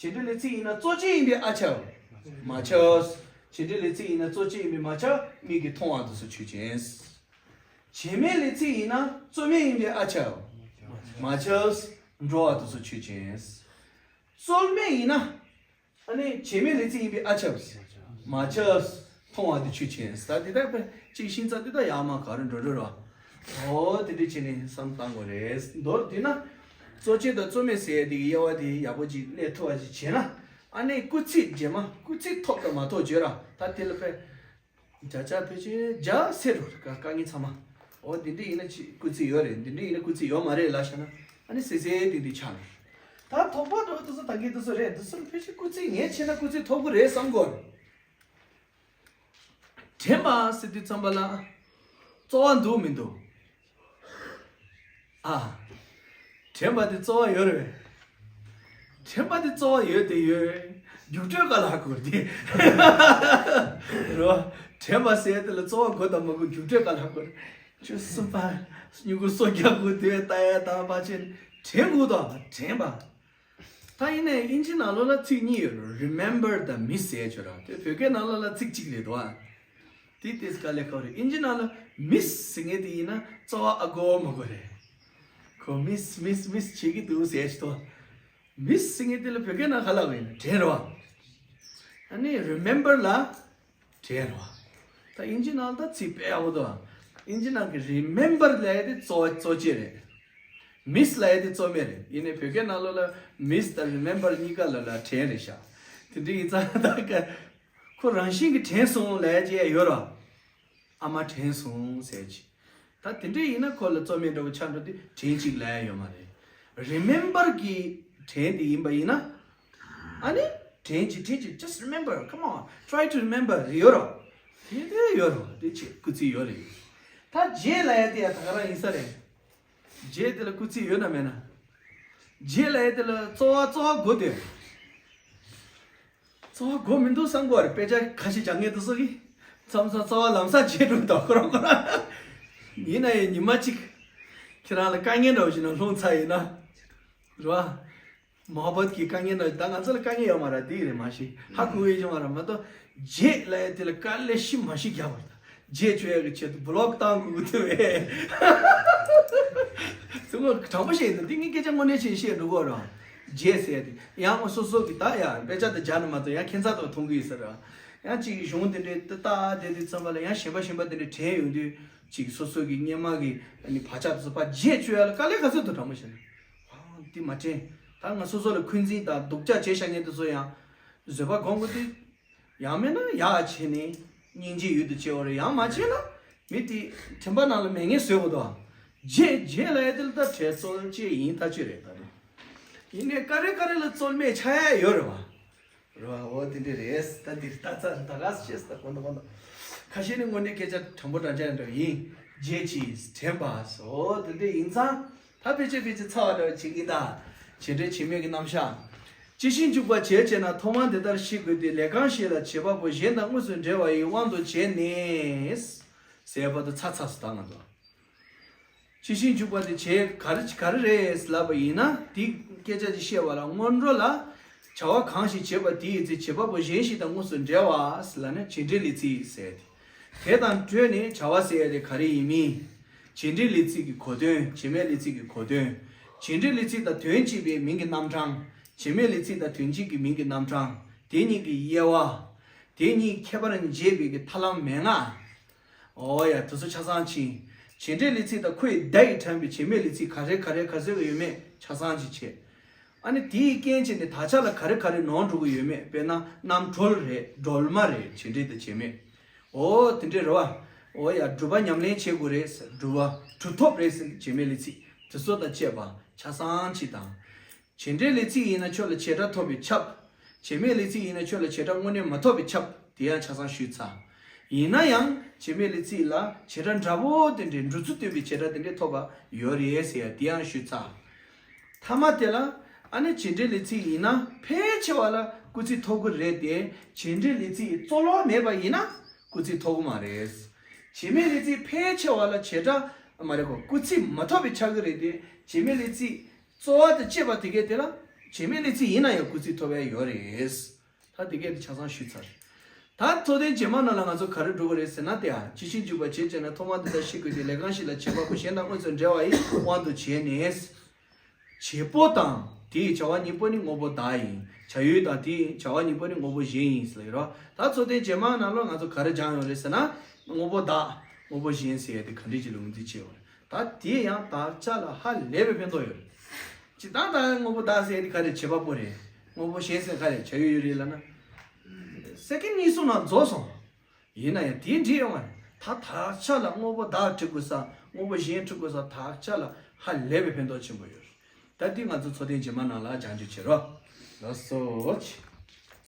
བྱེད་འབྲེལ་ལས་ཚིག་ཡིན་ན་རྩོལ་བཅས་ཡིན་པས་ཨ་ཁྱབ། མ་ཁྱབ། བྱེད་འབྲེལ་ལས་ཚིག་ཡིན་ན་རྩོལ་བཅས་ཡིན་པས་མ་ཁྱབ། མིག་གིས་མཐོང་བ་དེ་ཚོ་ཆོས་ཅན། བྱེད་མེད་ལས་ཚིག་ཡིན་ན་རྩོལ་མེད་ཡིན་པས་ཨ་ཁྱབ། མ་ཁྱབ། འགྲོ་བ་དེ་ཚོ་ཆོས་ཅན། རྩོལ་མེད་ཡིན་ན། ཨ་ནི་བྱེད་མེད་ལས་ཚིག་ཡིན་པས་ཨ་ཁྱབ། མ་ཁྱབ། མཐོང་བ་དེ་ཆོས་ཅན། ད་དེ་དག་པས་གཅིག་ཤིང་ཚ་དེ་དག་ཡར་མར་ག་རེ་འགྲོ་འགྲོ་ར། འོ་དེ་འདྲ་བྱས་ནས་བསམ་བཏང་དགོས་རེད། མདོར་བསྡུས་ན། རྩོལ་བཅས་དང་རྩོལ་མེད་ཟེར་ཡ་དེ་གི་དབྱེ་བ་དེ་ཡག་པོ་ཅིག་གླེང་ཐུབ་པ་ཅིག་བྱས་ན། ཨ་ནི་སྐུལ་ཚིག་རྗེས་མ་སྐུལ་ཚིག་ཐོབ་དང་མ་ཐོབ་བརྗོད་ར། ད་དེ་ལ་ཕན། བརྒྱ་ཆ་ཕལ་ཆེར་བརྒྱ་ཟེར་རོ། དཀའ་དཀའ་ངལ་ཚང་མ། འོ་འདི་འདྲ་ཡིན་ན་ཅིག་སྐུལ་ཚིག་ཡོད་རེད། འདི་འདྲ་ཡིན་ན་སྐུལ་ཚིག་ཡོད་མ་རེད་ལབ་བཞག་ན། ཨ་ནི་སེ་སེ་ཏིག་ཏིག་ཆགས་ནས། ད་དོགས་པ་འདྲ་བོ་དེ་ཚོ་ད་གིན་དེ་ཚོ་རེད། འདི་ཚོ་ཕལ་ཆེར་སྐུལ་ཚིག་ངས་བྱས་ན་སྐུལ་ཚིག་ཐོབ་ཀྱི་རེད་བསམ་གྱི་ཡོད་རེད། དྲན་པ་ཟེར་དུས་ཙམ་པ་ལ། རྩོལ་བ་འདུག་མི་འདུག་ཨ། དྲན་པ་དེ་རྩོལ་བ་ཡོད་རེད། དྲན་པ་དེ་རྩོལ་བ་ཡོད་དེ་ཡོད། རྒྱུགས་སྤྲོད་ག་ལ་དགོས་དེ། རོ། དྲན་པ་ཟེར་དེ་ལ་རྩོལ་བ་དགོས་དང་མ་དགོས་རྒྱུགས་སྤྲོད་ག་ལ་དགོས། ཆུ་གསུམ་པ། སྨྱུ་གུ་སོ་བརྒྱ་དགོས་དེ་ལྟ་ཡ་དང་པ་ཆེན། དྲན་དགོས་དང་དྲན་པ། ད་ཡིན་ནའི་དབྱིན་ཇི་ནང་ལོགས་ལ་ཚིག་གཉིས་ཡོད་རེད། Remember དང་Miss ཟེར་ཡ་ཆོ་ར། དེ་བོད་སྐད་ནང་ལོགས་ལ་ཚིག་གཅིག་རེད་དོ། ཨ། དེ་དེ་དཀའ་ལས་ཁག་རེད། དབྱིན་ཇི་ནང་ལ་Miss ཟེར་མཁན་དེ་ཡིན་ན་རྩོལ་བ་ཨ་དགོས་མ་དགོས་རེད། ཁོ་Miss Miss Miss བྱེད་ཀྱི་འདུག་ཟེར་ཡ་ཆོ་དོ། Miss ཟེར་མཁན་དེ་ལ་བོད་སྐད་ནང་ག་ལབ་ཡིན་ན་དྲན་རོ། ཨ་ནི་Remember ལ། དྲན་རོ། ད་དབྱིན་ཇི་ནང་ད་ཚིག་དཔེ་ཡག་པོ་འདུག་དབྱིན་ཇི་ནང་གི་Remember ལབ་ཡ་དེ་རྩོལ་རྩོལ་བཅས་རེད། Miss ལབ་ཡ་དེ་རྩོལ་མེད་རེད། ཡིན་ནའི་བོད་སྐད་ནང་ལོགས་ལ་Miss དང་Remember གཉིས་ཀ་ལ་ལ་དྲན་རེད་ཤག་དེ་འདྲ་ཡིན་ཙང་ད་ཀ་ཁོ་རང་བཞིན་གྱིས་དྲན་སོང་ལབ་ཡ་ཅིག་ཡོད་རོ། ཨ་མ་དྲན་སོང་ཟེར་ཅིག་ད་དེ་འདྲ་ཡིན་ན་ཁོ་ལ་རྩོལ་མེད་འདྲ་བོ་ཆགས་འགྲོ་དུས་དྲན་ཅིག་ལབ་ཡ་ཡོད་མ་རེད། Remember གི་དྲན་དེ་ཡིན་པ་ཡིན་ན། ཨ་ནི། དྲན་ཅིག་དྲན་ཅིག just remember, come on, try to remember ཡོད་རོ། དེ་དེ་ཡོད་རོ། དེ་ཆེ་སྐུལ་ཚིག་ཡོད་རེད། ད་རྗེས་ལབ་ཡ་དེ་ཡང་ད་ག་རང་ཡིན་ས་རེད། རྗེས་དེ་ལ་སྐུལ་ཚིག་ཡོད་ན་མེད་ན། རྗེས་ལབ་ཡ་དེ་ལ་རྩོལ་བ་རྩོལ་བ་དགོས་དེ། རྩོལ་བ་དགོས་མི་འདུག་བསམ་གྱི་ཡོད་རེད། དཔེ་ཆ་ཁ་ཤས་སྦྱང་མཁན་དེ་ཚོ་གིས། མཚམས་མཚམས་རྩོལ་བ་ལམ་སང་བྱེད་འགྲོ་དང་ཁོ་རང་ཁོ་རང་། ཡིན་ན་ཡང་ཉི་མ་གཅིག་ཁྱེད་རང་ལ་དཀའ་ངལ་འདྲ་བོ་ཞིག་ནང་ལྷུང་ཚར་ཡིན་ན། རེད་བ། མོ་ཧ་བད་ཀྱི་དཀའ་ངལ་ན་ད་ང་ཚོ་ལ་དཀའ་ངལ་ཡོད་མ་རེད། དེ་རེད་མ་གཞི་ཧ་གོ་ཡི་ཡོད་མ་རེད། མ་གཏོགས་རྗེས་ལ་ཡ་དེ་ལ་དཀའ་ལས་ཤི་མ་ཤི་རྒྱག་པ་རེད། རྗེས་བཅོས་ཡ་གི་ཆེད་དུ་བི་ལོག་བཏང་དགོས་ཀྱི་དེ་བས། ཚུར་ངོ་དྲང་པོ་བཤད་ཡིན་ད། འདི་ངའི་སྐད་ཆ་དངོས་གནས་བྱས་བཤད་འགྲོ་གི་རེད། རྗེས་ཟེར་ཡ་དེ་ཡང་ངོ་སོ་སོ་གི་ད་ཡ་དཔེ་ཆ་དང་སྦྱར་ནས་མ་གཏོགས་ཡང་ཁྱད་མཚར་དང་མཐོང་གི་ཡོད་ས་རེད། ཡང་གཅིག་གཞུང་དེ་འདྲའི་ཏི་ཏ་དེ་དུས་ཙམ་པ་ལ་ཡང་གཞན་པ་གཞན་པ་དེ་འདྲའི་དྲན་ཡོང་དུས་གཅིག་སོ་སོ་གི་སྙེ་མ་གི་ཨ་ནི་བག་ཆགས་དེ་ཚོ་ཕར་རྗེས་བཅོས་ཡ་ལ་དཀའ་ལས་ག་ཚོད་དུ་དྲང་པོ་བཤད་ན། ཨ་འདི་མ་དྲན། ད་ང་སོ་སོ་ལ་འཁོན་འཛིན་དང་སྡུག་ཅག་བྱས་བཞག་མཁན་དེ་ཚོ་ཡང་བཟོད་པ་སྒོམ་དགོས་དུས། ཡང་མིན་ན་ཡག་བྱས་ནས་སྙིང་རྗེ་ཡུལ་དུ་སྐྱེ་བ་རེད། ཡང་མ་བྱས་ན་མི་དེ་དྲན་པ་ནང་ལ་མེད་མཁན་བཟོས་དགོས་དོ། རྗེས་རྗེས་ལ་ཡ་དེ་ལ་ད་བྲེལ་ཚོར་ཅེས་ཡིན་ཐག་ཆོད་རེད་ད་རེད། ཡིན་ནའི་ཀ་རེ་ཀ་རེ་ལ་རྩོལ་མེད་ཆགས་ཡ་ཡོད་རེད་བ། རེད་བ། འོ་དེ་འདྲ་རེད། ད་འདིར་ལྟ་ཚར་ད་ག་ཤེས་ད་གོ་ད་གོ་ད། ཁ་ཤས་ནི་དངོས་གནས་སྐད་ཆ་དྲང་པོ་དྲང་ཆ་འདྲ་ཡིན། རྗེས་ཀྱིས་དྲན་པ་སོ་དེ་འདྲ་ཡིན་ཙང་། ད་ཕལ་ཆེར་ཕལ་ཆེར་ཚར་བ་འདྲ་བ་བྱེད་ཀྱི་ད། བྱེད་འབྲེལ་བྱེད་མེད་ཀྱི་རྣམ་གཞག་ཇི་ཞིག་འཇུག་པ་བྱེད་ཅེ་ན། ཐོག་མར་འདི་ལྟར་ཤེས་དགོས་ཏེ། ལས་གང་ཞིག་ལ་བྱེད་པ་པོ་གཞན་དང་དངོས་སུ་འབྲེལ་བ་ཡི་དབང་དུ་བྱས་ནས། ཟེར་བར་དུ་ཚར་ཚར་སོ་ད་ང་ཚོ། ཇི་ཞིག་འཇུག་པ་དེ་བྱེད་ག་རེ་ག་རེ་རེད་ལབ་པ་ཡིན་ན། དེའི་སྐད་ཆ་ཅིག་བཤད་པ་ལ་སྔོན་འགྲོ་ལ་བྱ་བ་གང་ཞིག་བྱེད་པ་དེའི་ཚེ་བྱེད་པ་པོ་གཞན་ཞིག་དང་དངོས་སུ་འབྲེལ་བ་ལབ་ན་བྱེད་འབྲེལ་ལས་ཚིག་ཟེར་ཏེ། དེ་དང་འཕྲོས་ནས་བྱ་བ་ཟེར་ཡ་དེ་ག་རེ་ཡིན་མིན། བྱེད་འབྲེལ་ལས་ཚིག་གི་གོ་དོན། བྱེད་མེད་ལས་ཚིག་གི་གོ་དོན། བྱེད་འབྲེལ་ལས་ཚིག་དང་དོན་གཅིག་པའི་མིང་གི་རྣམ་གྲངས། བྱེད་མེད་ལས་ཚིག་དང་དོན་གཅིག་གི་མིང་གི་རྣམ་གྲངས། དེ་གཉིས་ཀྱི་དབྱེ་བ། དེ་གཉིས་ཁྱད་པར་འབྱེད་པའི་གི་ཐབས་ལམ་མན་ངག་འོ་ཡ་དེ་ཚོ་ཆ་ཚང་ཕྱིན། བྱེད་འབྲེལ་ལས་ཚིག་དང་ཁོའི་བརྡ་ཡིས་དྲངས་པའི་བྱེད་མེད་ལས་ཚིག་ག་རེ་ག་རེ་ག་ཚོད་ཡོད་མེད་ཆ་ཚང་ཅིག་བྱས། ཨ་ནི་དེའི་རྐྱེན་བྱས་ནས་དག་ཆ་ལ་ག་རེ་ག་རེ་ནོར་འགྲོ་གི་ཡོད་མེད། དཔེར་ན་རྣམ་གྲོལ་རེད། སྒྲོལ་མ་རེད། བྱེད་འབྲེལ་དང་བྱེད་མེད། འོ་དེ་འདྲས་རེད་བ། འོ་ཡ་སྒྲུབ་པ་ཉམས་ལེན་བྱེད་དགོས་རེད། སྒྲུབ་པ་གྲུབ་ཐོབ་རེད་ཟེར། བྱེད་མེད་ལས་ཚིག་དེ་ཚོ་དང་བཅས་པ་ཆ་ཚང་ཅིག་དང་། བྱེད་འབྲེལ་ལས་ཚིག་ཡིན་ན་ཁྱོད་ལ་བྱེད་སྒྲ་ཐོབ་པས་ཁྱབ། བྱེད་མེད་ལས་ཚིག་ཡིན་ན་ཁྱོད་ལ་བྱེད་སྒྲ་དངོས་གནས་མ་ཐོབ་པས་ཁྱབ། དེ་ཡང་ཆ་ཚང་ཞུས་ཚར། ཡིན་ན་ཡང་བྱེད་མེད་ལས་ཚིག་ལ་བྱེད་སྒྲ་འདྲ་པོ་དེ་འདྲའི་འགྲོ་ཚུལ་སྟོན་པའི་བྱེད་སྒྲ་དེ་འདྲའི་ཐོབ་པ་ཡོད་རེད་ཟེར་ཡ་དེ་ཡང་ཞུས་ཚར། མཐའ་མ་དེ་ལ་ཨ་ནི་བྱེད་འབྲེལ་ལས་ཚིག་ཡིན་ན་ཕལ་ཆེ་བ་ལ་སྐུལ་ཚིག་ཐོབ་ཀྱི་རེད་དེ། བྱེད་འབྲེལ་ལས་ཚིག་རྩོལ་བ་མེད་པ་ཡིན་ན་སྐུལ་ཚིག་ཐོབ་ཀྱི་མ་རེད། བྱེད་མེད་ལས་ཚིག་ཕལ་ཆེ་བ་ལ་བྱེད་སྒྲ་མ་རེད་གོ། སྐུལ་ཚིག་མ་ཐོབ་པའི་ཆགས་ཀྱི་རེད་དེ། བྱེད་མེད་ལས་ཚིག་རྩོལ་བ་དང་བཅས་པ་དེ་གས་དེ་ལ་བྱེད་མེད་ལས་ཚིག་ཡིན་ན་ཡང་སྐུལ་ཚིག་ཐོབ་ཡ་ཡོད་རེད། ད་དེ་གས་དེ་ཆ་ཚང་ཞུས་ཚར། ད་ཚོགས་ཐེངས་རྗེས་མ་ནང་ལ་ང་ཚོ་ག་རེ་འགྲོ་གི་རེད་ཟེར་ན། དེ་ཡང་ཇི་ཞིག་འཇུག་པ་བྱེད་ཅེ་ན། ཐོག་མར་འདི་ལྟར་ཤེས་དགོས་ཏེ། ལས་གང་ཞིག་ལ་བྱེད་པ་པོ་གཞན་དང་དངོས་སུ་འབྲེལ་བ་ཡི་དབང་དུ་བྱས་ནས། བྱེད་པོ་དང་དེའི་བྱ་བ་གཉིས་པོ་ནི་དངོས་པོ་བདག་ཡིན། བྱ་ཡུལ་དང་དེའི་བྱ་བ་གཉིས་པོ་ནི་དངོས་པོ་གཞན་ཡིན་ཟེར་ལ་ཡོད་རོ། ད་ཚོགས་ཐེངས་རྗེས་མ་ནང་ལ་ང་ཚོ་ག་རེ་སྦྱངས་ཡོད་རེད་ཟེར་ན། དངོས་པོ་བདག་དངོས་པོ་གཞན་ཟེར་ཡ་དེ་ག་འདྲས་ཅིག་ལ་ངོས་འཛིན་བྱས་ཡོད་རེད། ད་དེ་ཡང་དག་ཆ་ལ་ཧ་ལས་པའི་ཕན་ཐོགས་ཡོད་རེད། སྤྱིར་བཏང་ད་དངོས་པོ་བདག་ཟེར་ཡ་དེ་ག་རེ་བྱེད་པ་པོ་རེད། དངོས་པོ་གཞན་ཟེར་ག་རེ་བྱ་ཡུལ་ཡུལ་རེད་ལབ་ན། སེ་ཀེན་གཉིས་གསུམ་ནང་རྫོགས་སོང་། ཡིན་ན་ཡང་དེ་འགྲིག་ཡོང་བ་རེད། ད་དག་ཆ་ལ་དངོས་པོ་བདག་འབྲི་དགོས་ས། དངོས་པོ་གཞན་འབྲི་དགོས་ས། དག་ཆ་ལ་ཧ་ལས་པའི་ཕན་ཐོགས་ཆེན་པོ་ཡོད་རེད། ད་འདི་ང་ཚོ་ཚོགས་ཐེངས་རྗེས་མ་ནང་ལ་སྦྱང་རྒྱུ་བྱེད་རོགས། ལགས་སོ།